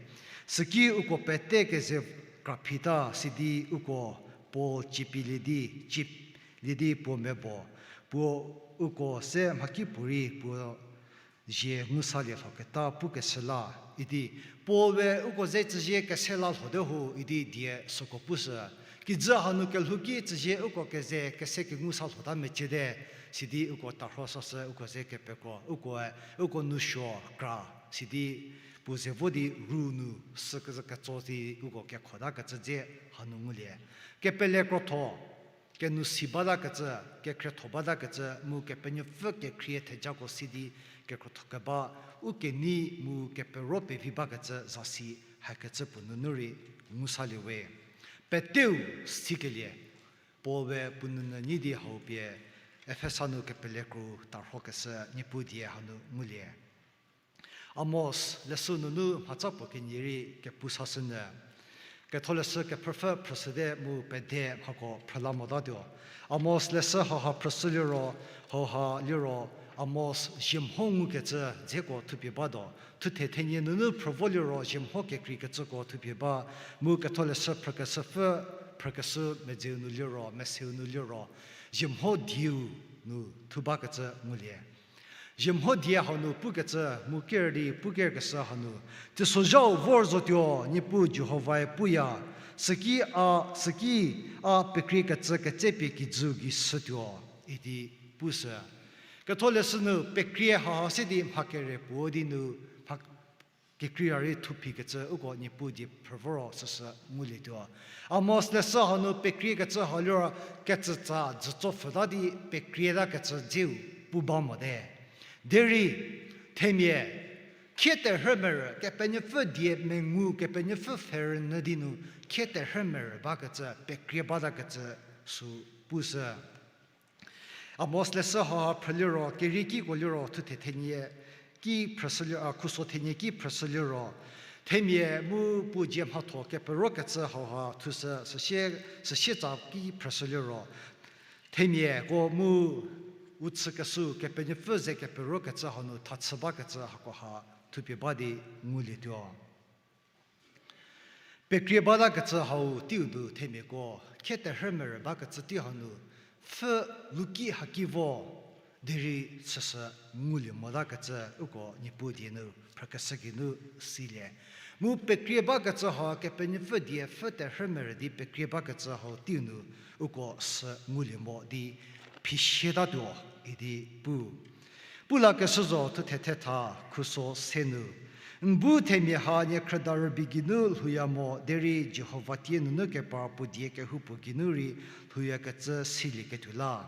Süki uko pete keze kraphita sidi uko Paul ciepielie di, cieplie di puo mebo, puo uko se mhakipuorei puo zie ngusalie lhoketa pukeshü la idi, Paul we uko ze tsüzie kese la lhote ho idi die süko pushü. Kijü hanu kelhou ki tsüzie uko keze kese kengu sa lhota meciete, sidi uko tarho sashü uko ze kepekro, ukoe, uko nou suo kra, sidi puo ze vo di ru nu sü kezü ketso di uko kekhotakecü dze hanu ngulie. Kepele krotho, kenou si batakecü, kekhrietho batakecü, mu Kepenuopfü kekhrie thejako si di kekrotho keba, u kenei mu kepero pevi bakecü zasi hakecü puo nunu rei ngusalie we. Peteu sikelie, Paul-e puo nounyü nyi di hau pie, Efesa nu kepele kro tarhokeshü Niepuu die hanu ngulie. Amos leshü nunu mhatsa puo kenie rei kepu sashünyü. Ketholeshü kephrüpfü phrüshüte mu pede mhako phrüla motatuo. Amos leshü hauha phrüshüliro, hauha liro, Amos ziemho ngukecü dzeko thupie batuo. Thuthe thenie nunu phrü vo liro ziemho kekreikecüko thupie ba, mu Ketholeshü phrükeshüpfü, phrükeshü medzeu nu liro, meseu nu liro, ziemho dieu nu thu bakecü ngulie. Ziemho die hau nu pukecü mu ker di pukerkeshü hanu, teisozhau vor zotuo, Niepuu Jihovae puya, süki a, süki a pekriekecü ketsepie kijü gei shütuo, idi pushü. Ketholeshü nu pekrie hauha se di mha kere puo di nu, mha kekreia rei thuphikecü uko Niepuu die phrü voro süsü ngulietuo. Amos leshü hanu pekriekecü hau liro kecütsa dzütso pfhüta di pekrieta kecü dzeu pu ba mote. Derei, themia, khie terhü merü, Kepenuopfü die mengu, Kepenuopfü pfhe rünyü di nu, khie terhü merü bakecü, pekrie batakecü sü pushü. Amos leshü hauha phrüliro, keriekiko liro, thuthe thenie ki phrüshüli-, a, khuso thenie ki phrüshüliro, themia mu puo dzie mhatho keperokecü hauha thushü, süsie, süsietsa ki phrüshüliro, themiako mu u chükeshü Kepenuopfü ze keperokecü hau nu thachü bakecü hakoha thupie ba di ngulietuo. Pekrie batakecü hau teiu nu themiako, khie terhü merü bakecü tei hau nu, pfhü luki haki vo, derei süsü ngulie motakecü uko Niepuu die nu phrükeshü geinu silie. Mu pekrie bakecü hau Kepenuopfü die pfhü terhü merü di pekrie bakecü hau teiu nu uko sü ngulie mo di phisietatuo idi pu. Pu lakeshü zo thuthe thetha khuso se nu. N bu themia ha niekhrüda rübei geinu lhouya mo derei Jihova tie nunu kepar puo die kehoupuo geinu rei lhouyakecü silieketuo la.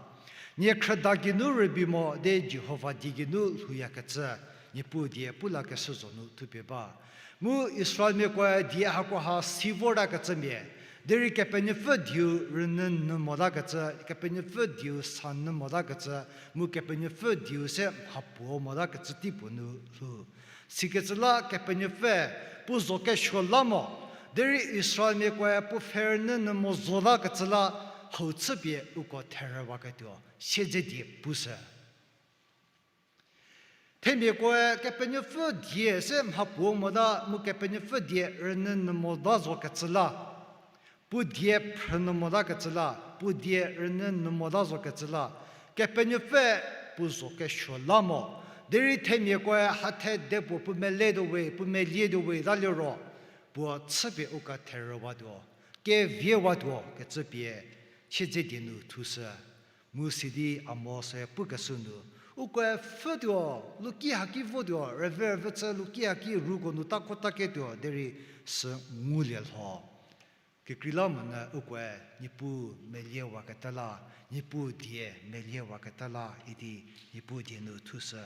Niekhrüda geinu rübei mo di Jihova die geinu lhouyakecü, Niepuu die pu lakeshü zo nu thupie ba. Mu Israelmiakoe die hakoha si vortakecümia, derei Kepenuopfü dieu rünyü nyü motakecü, Kepenuopfü dieu sa nyü motakecü, mu Kepenuopfü dieu se mhapuo motakecü teipuo nu lhou. Sikecü la Kepenuopfü puo zo kesuo la mo, derei Israelmiakoe puo pfhe rünyü nyü mo zotakecü la hau chüpie uko therüwaketuo, siedze die pushü. Themiakoe Kepenuopfü die se mhapuo mota mu Kepenuopfü die rünyü nyü mota zokecü la, puo die phrünyü motakecü la, puo die rünyü nyü mota zokecü la, Kepenuopfü puo zo kesuo la mo. Derei themiakoe hathe de puo puo mele tuo we, puo melie tuo we ta liro, puo chüpie uko therüwatuo, keviewatuo kecü pie siedze die nu thushü. Mu sidi Amos-e pukeshü nu, ukoe pfhütuo, luki haki votuo, rüve rüvü chü luki haki ruko nu ta kho taketuo derei sü ngulie lho. Kekreilamonyü ukoe Niepuu meliewaketa la, Niepuu die meliewaketa la idi Niepuu die nu thushü.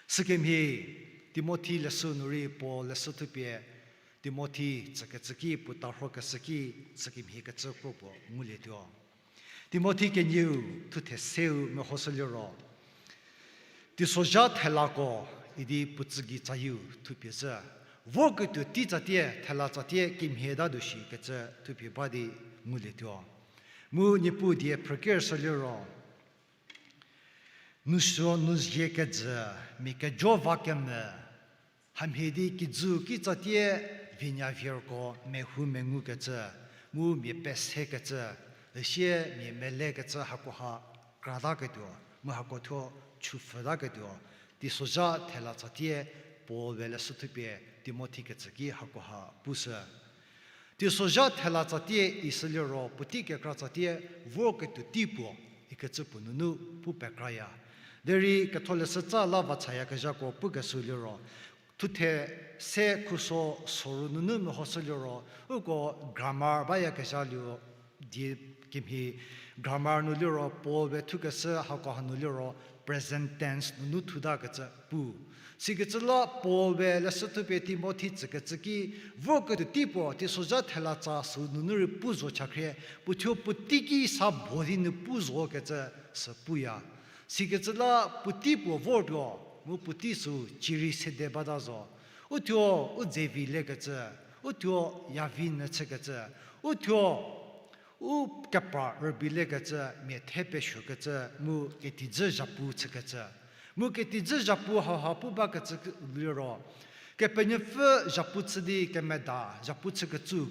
Sükemhie Timothi leshü nu rei Paul leshü thupie Timothi tsükecü ki puo tarhokeshü ki sükemhie kecü kro puo ngulietuo. Timothi kenieu thuthe seu mehoshü liro, teisozha thelako idi puo tsü gei tsayieu thupie zhü. Vorketuo tei tsatie thela tsatie kemhie tatuo shi kecü thupie ba di ngulietuo. Mu Niepuu die phrükershü liro, nusuo nu zie kejü, mia kejo va kemvü, hamhie di kijü ki tsatie vinya vierko mehou mengukecü, mu mia pesekecü, üsie mia melekecü hakoha krataketuo, mu hako thuo chupfhütaketuo, teisozha thela tsatie Paul-e leshü thupie Timothi kecü ki hakoha pushü. Teisozha thela tsatie isü liro puotei kekra tsatie vorketuo tei puo ikecü puo nunu pu pekraya. Derei ketholeshü tsa la vachayakezhako pukeshü liro, thuthe se khuso soru nunu mehoshü liro, uko grammar bayakezha liro, die Kimhie grammar nu liro Paul-e thukeshü hako hanu liro present tense nunu thutakecü pu. Sikecü la Paul-e leshü thupie Timothi tsükecü ki, vorketuo tei puo teisozha thelatsa sü nunu rei pu zo chakhrie, puo thuo puotei ki sa bo di nu pu zokecü sü puya. Sikecü la puotei puo vortuo, mu puotei sü cierei sede bata zo. Uthuo u dzevi lekecü, uthuo yavi nyü chükecü, uthuo u kepra rübei lekecü, mia the pesuokecü, mu ketidzü zhapu chükecü. Mu ketidzü zhapu hauha pu bakecü liro, Kepenuopfü zhapu chü di kemeda zhapu chükecü,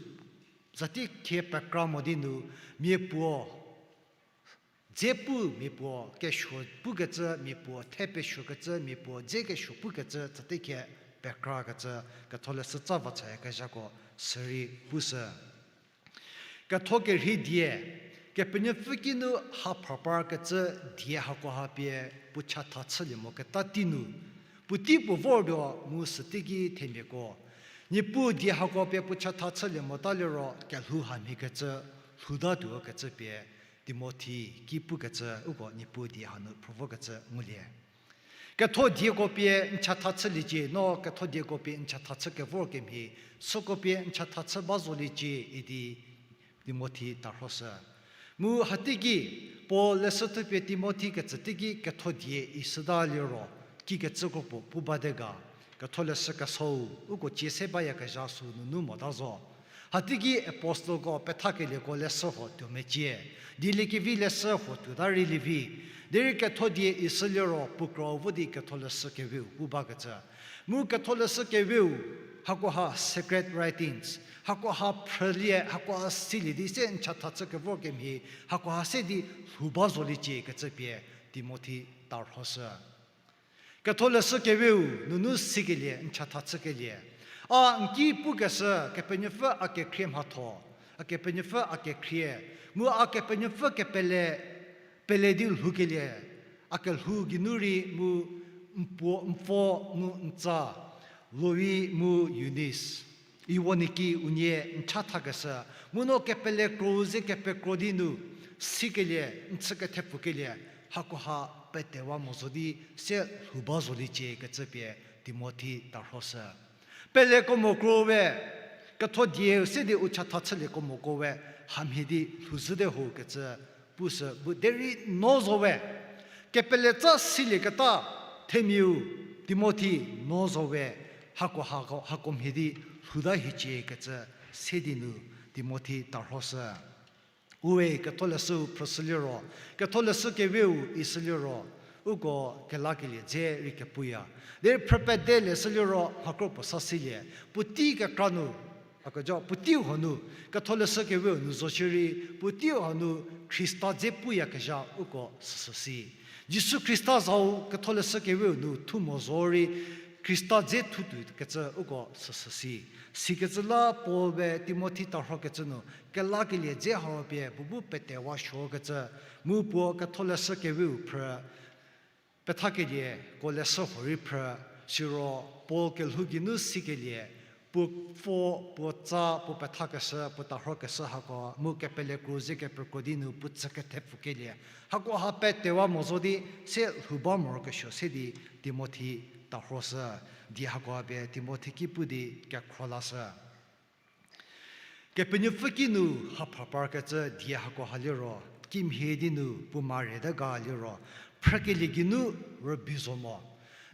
zati khie pekra mo di nu, mia puo dze pu mia puo, kesuo pukecü mia puo, the pesuokecü mia puo, dze kesuo pukecü, tsütei khie pekrakecü, ketholeshü tsa va chayakezhako sürei pushü. Ketho kerhei die, Kepenuopfü kinu ha phraparkecü die hakoha pie puo chatha chülie moketa tei nu, puotei puo vortuo mu süteiki themiako, Niepuu die hako pie puo chatha chülie mota liro kelhou hamhiekecü, lhoutatuo kecü pie Timothi ki pukecü uko Niepuu die hanu phrü vokecü ngulie. Ketho dieko pie n chatha chüliecie, no ketho dieko pie n chatha chü kevor kemhie, süko pie n chatha chü ba zoliecie idi Timothi tarhoshü. Mu hateiki, Paul leshü thupie Timothi ketsü teiki ketho die ishüta liro, kikecü kro puo pu bate ga, ketholeshü kesou, uko cie se bayakezha sü nunu mota zo. Hateiki apostleko pethakelieko leshü huo tuo mecie, dieliekevi leshü huo tuota rei lievi, derei ketho die ishü liro puo krau vo di ketholeshü keweu pu bakecü. Mu ketholeshü keweu, hakoha sacred writings, hakoha phrülie, hakoha silie di se n chatha chü kevor kemhie, hakoha se di lhou ba zoliecie kecü pie Timothi tarhoshü. Ketholeshü keweu nunu sikelie n chatha chükelie, a n ki pukeshü Kepenuopfü a kekhrie mhatho, a Kepenuopfü a kekhrie, mu a Kepenuopfü kepele, pele di lhoukelie, a kelhou geinu rei mu n puo, n pfuo mu n tsa, Loi mu Yunis, Iwonie ki unie n chathakeshü, mu no kepele kro ze kepekro di nu sikelie, n chü kethepfukelie, hakoha petewa mo zo di se lhou ba zoliecie kecü pie Timothi tarhoshü. Peleko mokro we, ketho dieu se di u chatha chülieko moko we, hamhie di lhouzhüte ho kecü pushü bu derei no zo we, kepele tsa silieketa themiau Timothi no zo we, hako, hako, hako mhie di lhouta hiecie kecü se di nu Timothi tarhoshü. Uwe ketholeshüu phrüshü liro, ketholeshü keweu ishü liro, uko kelakelie dze rei kepuya. Derei phrü pede leshü liro mhakro puo sa silie, puotei kekra nu, a kejo puotei huo nu, ketholeshü keweu nu zo shierei, puotei huo nu Khrista dze puyakezha uko süsü si. Jisu Khrista zau ketholeshü keweu nu thu mo zorei, Khrista dze thutuo kecü uko süsü si. Sikecü la Paul-e Timothi tarhokecü nu, kelakelie dze hau pie puo bu petewa suokecü, mu puo ketholeshü keweu phrü, pethakelieko leshü huorei phrü, siro Paul kelhou geinu sikelie, puo pfuo, puo tsa, puo pethakeshü, puo tarhokeshü hako, mu kepele kro ze kepekro di nu puo tsü kethepfukelie, hakoha petewa mo zo di se lhou ba morokesuo se di Timothi tarhoshü, die hakoha pie Timothi ki pu di kekhro lashü. Kepenuopfü kinu ha phraparkecü die hakoha liro, kimhie di nu puo mare te ga liro, phrükelie geinu rübei zo mo.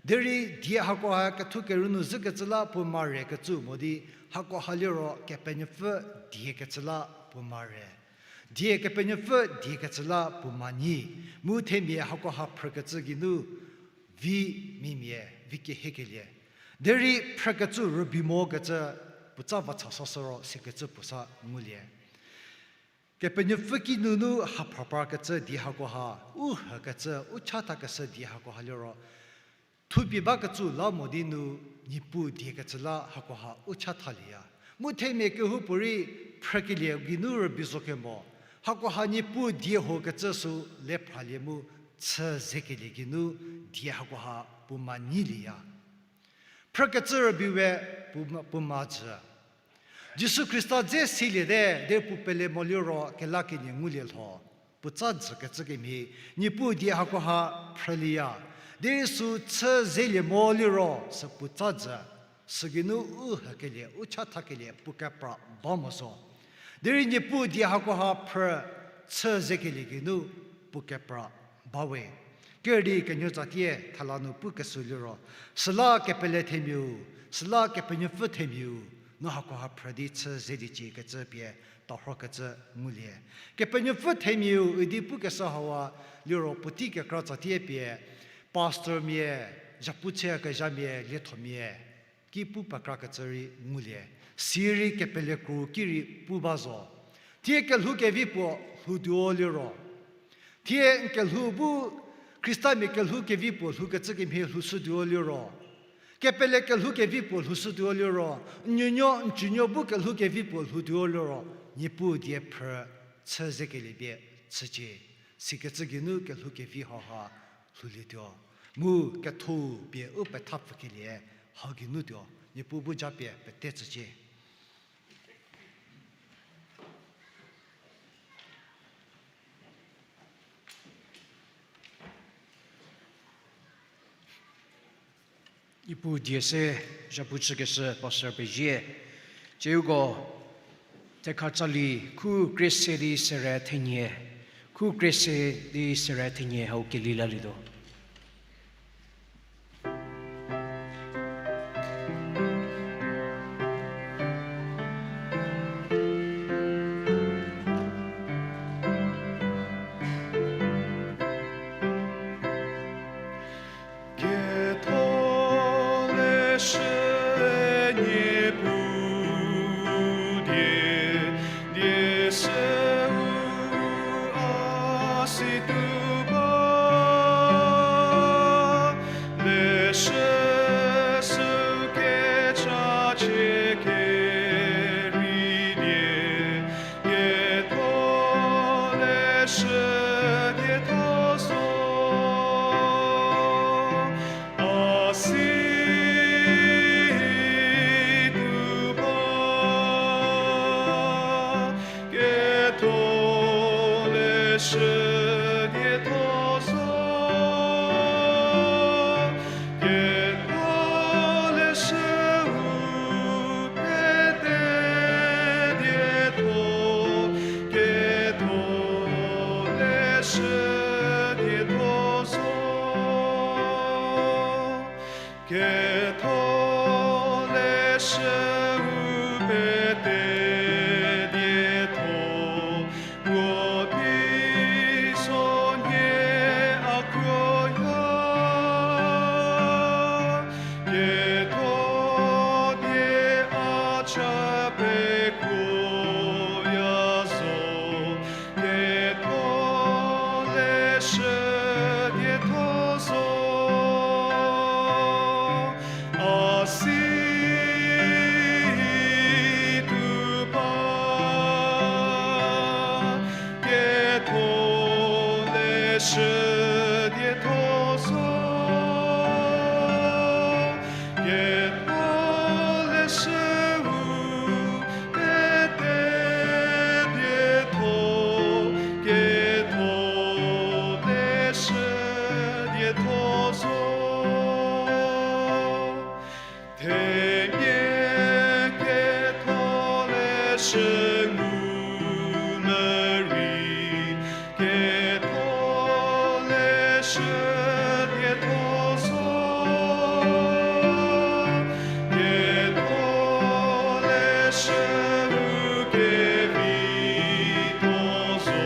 Derei die hakoha kethu kerü nu zhükecü la puo mare kecü mo di, hakoha liro Kepenuopfü die kecü la puo mare. Die Kepenuopfü die kecü la puo manyi, mu themia hakoha phrükecü geinu vi mimia vi kehiekelie. Derei phrükecü rübei mokecü puotsa va cha sashü ro sikecü puo sa ngulie. Kepenuopfü kinunu ha phraparkecü die hakoha, u hükecü, u chathakeshü die hakoha liro, thupie bakecü la mo di nu, Niepuu die kecü la hakoha u chathalieya. Mu themia kehoupuorei phrükelie geinu rübei zo kemo, hakoha Niepuu die hokecü sü le phralie mu chü zekelie geinu die hakoha puo manyilieya. Phrükecü rübei we puo ma, puo majü. Jisu Khrista dze siliete, derei puo pele mo liro kelakelie ngulie lho. Puotsa jükecü kemhie, Niepuu die hakoha phrülieya. Derei sü chü zelie mo liro, sü puotsa jü. Sügeinu u hükelie, u chathakelie, puo kepra ba mo zo. Derei Niepuu die hakoha phrü chü zekelie geinu puo kepra ba we. Kerdi kenuotsatie thela nu pukeshü liro, süla kepele themiau, süla Kepenuopfü themiau, no hakoha phrü di chü zeliecie kecü pie tarhokecü ngulie. Kepenuopfü themiau idi pukeshü hawa liro puotei kekra tsatie pie, pastormia, zhapu chüyakezhamia, liethomia, ki pu pekrakecü rei ngulie. Sirei kepele kru ki rei pu ba zo. Thie kelhou kevi puo lhoutuo liro, thie n kelhou bu Khristamia kelhou kevi puo lhoukecü kemhie lhoushütuo liro, kepele kelhou kevi puo lhoushütuo liro, n nuonuo n tsünuo bu kelhou kevi puo lhoutuo liro, Niepuu die phrü chü zekelie pie chücie. Sikecü geinu kelhou kevi hauha lhoulietuo. Mu ketho pie u pethapfükelie hau geinutuo. Niepuu bu japie pete tsücie. Niepuu die se, zhapu chükeshü Pastor Pezie, tsieuko, thekha tsali khu krie se di sere thenie, khu krie se di sere thenie hau keli lalietuo. Ketholeshü Niepuu die, die süu a si tuo ba, leshü süu kecha chie kerei die, ketholeshü dietho zo, a si tuo ba, ketholeshü dietho zo, ketholeshüu pete dietho, ketholeshü dietho zo, ketholeshüu pete dietho, puo phi zo nie a kro ya, ketho die a cha pekuoya zo, ketholeshü dietho zo, a si tuo ba, ketholeshü dietho zo, ketholeshüu pete dietho, ketholeshü dietho zo. Themia ketholeshü ngu nu rei, ketholeshü dietho zo, ketholeshüu kevitho zo,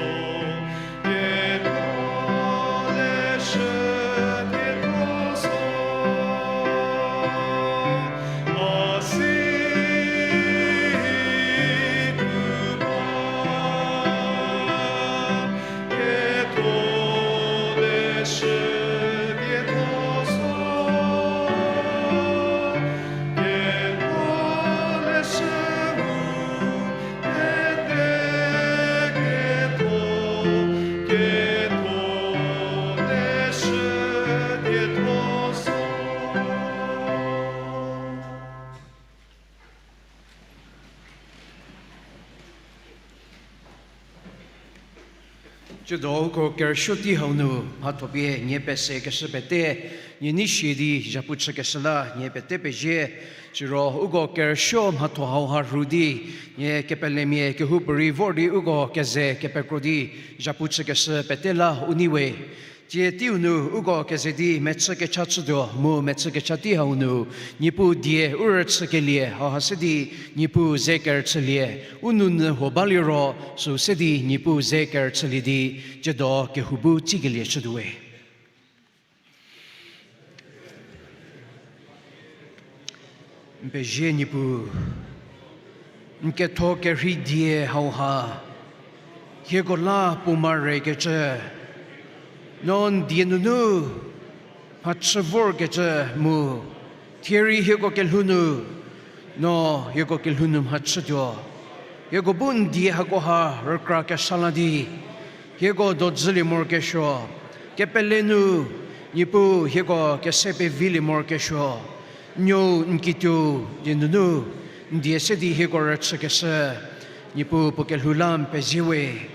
ketholeshü dietho zo, a si tuo Siro uko kerüsuo tei hau nu mhatho pie nie pese keshü pete, nie nei sie di zhapu chükeshü la nie pete pezie. Siro uko kerüsuo mhatho hauha rhu di, nie kepelemia kehoupuorei vor di uko keze kepekro di zhapu chükeshü pete la u nei we. Tsie teiu nu uko keze di mechü kecha chütuo mu mechü kecha tei hau nu, Niepuu die u rüchükelie hauha se di Niepuu ze kerüchülie, u nounyü huo baliro süu se di Niepuu ze kerüchülie di, tsiedo kehou bu tsikelie chütuo we. N pezie Niepuu, n ketho kerhei die hauha, hieko la puo mare kecü, no n die nunu mhachü vorkecü mu, thierei hieko kelhou nu, no hieko kelhou nu mhachütuo. Hieko bu n die hakoha rükra kesa la di, hieko dojülie morokesuo, kepele nu, Niepuu hieko kese pevilie morokesuo, Nuou n kituou die nunu, n die se di hieko rüchükeshü, Niepuu puo kelhou la n pezie we.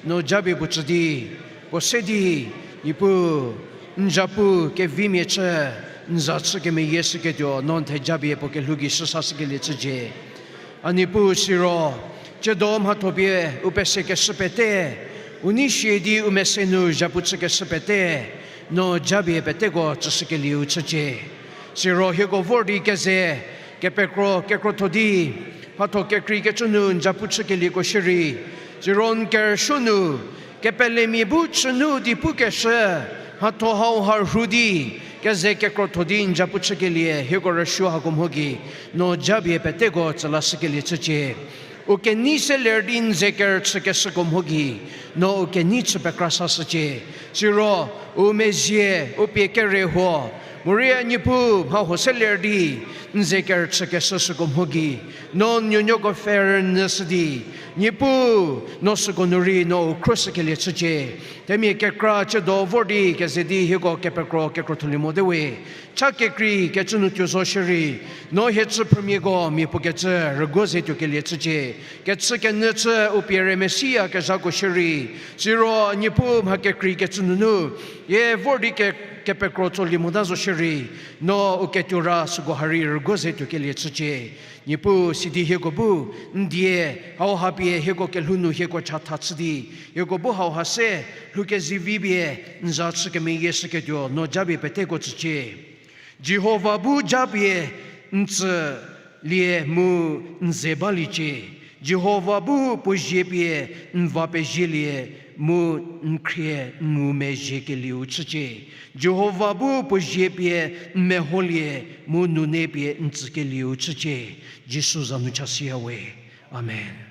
No japie puo tsü di, puo se di, Niepuu, n zapu kevimia chü, n za chü kemeyie shüketuo, no n thejapie puo kelhou gei shüsa shükelie chücie. A Niepuu siro, tsiedo mhatho pie u pese keshü pete, u nei sie di u mese nu zhapu chükeshü pete, no japie peteko tsüshükelieu chücie. Siro hieko vor di keze, kepekro kekrotho di, mhatho kekreikecü nu n zhapu chükelieko shierei, siro n kerüsuo nu, kepelemia bu chünu di pukeshü, mhatho hauha rhu di, keze kekrotho di n zhapu chükelie hieko rüsuo hako mho gei, no japie peteko tsü lashükelie chücie. U kenei se ler di n ze kerüchükeshüko mho gei, no u kenei chü pekra sashücie. Siro, u mezie, u pie kere huo, morei a Niepuu mha huo se ler di, n ze kerüchükeshü süko mho gei, no n nuonuoko pfhe rünyüshü di, Niepuu, no süko nu rei no u khruoshükelie chücie. Themia kekra tsiedo vor di keze di hieko kepekro kekrotholie mote we. Cha kekreikecü nu tuo zo shierei, no hie chü phrümiako mia puo kecü rüguo ze tuokelie chücie. Kechükenyü chü u pie re Mesia kezhako shierei, siro Niepuu mha kekreikecü nunu, hie vor di ke, kepekro tsolie mota zo shierei, no u ketuo ra süko ha rei rüguo ze tuokelie chücie. Niepuu sidi hieko bu, n die, hauha pie hieko kelhou nu hieko chatha chü di, hieko bu hauha se, lhoukezivi pie, n za chü kemeyie shüketuo, no japie peteko tsücie. Jihova bu japie n tsülie mu n ze baliecie. Jihova bu puo zie pie n va pezielie mu n khrie n ngumezhiekelieu chücie. Jihova bu puo zie pie n meholie mu nune pie n tsükelieu chücie. Jisu za nu chasiya we. Amen.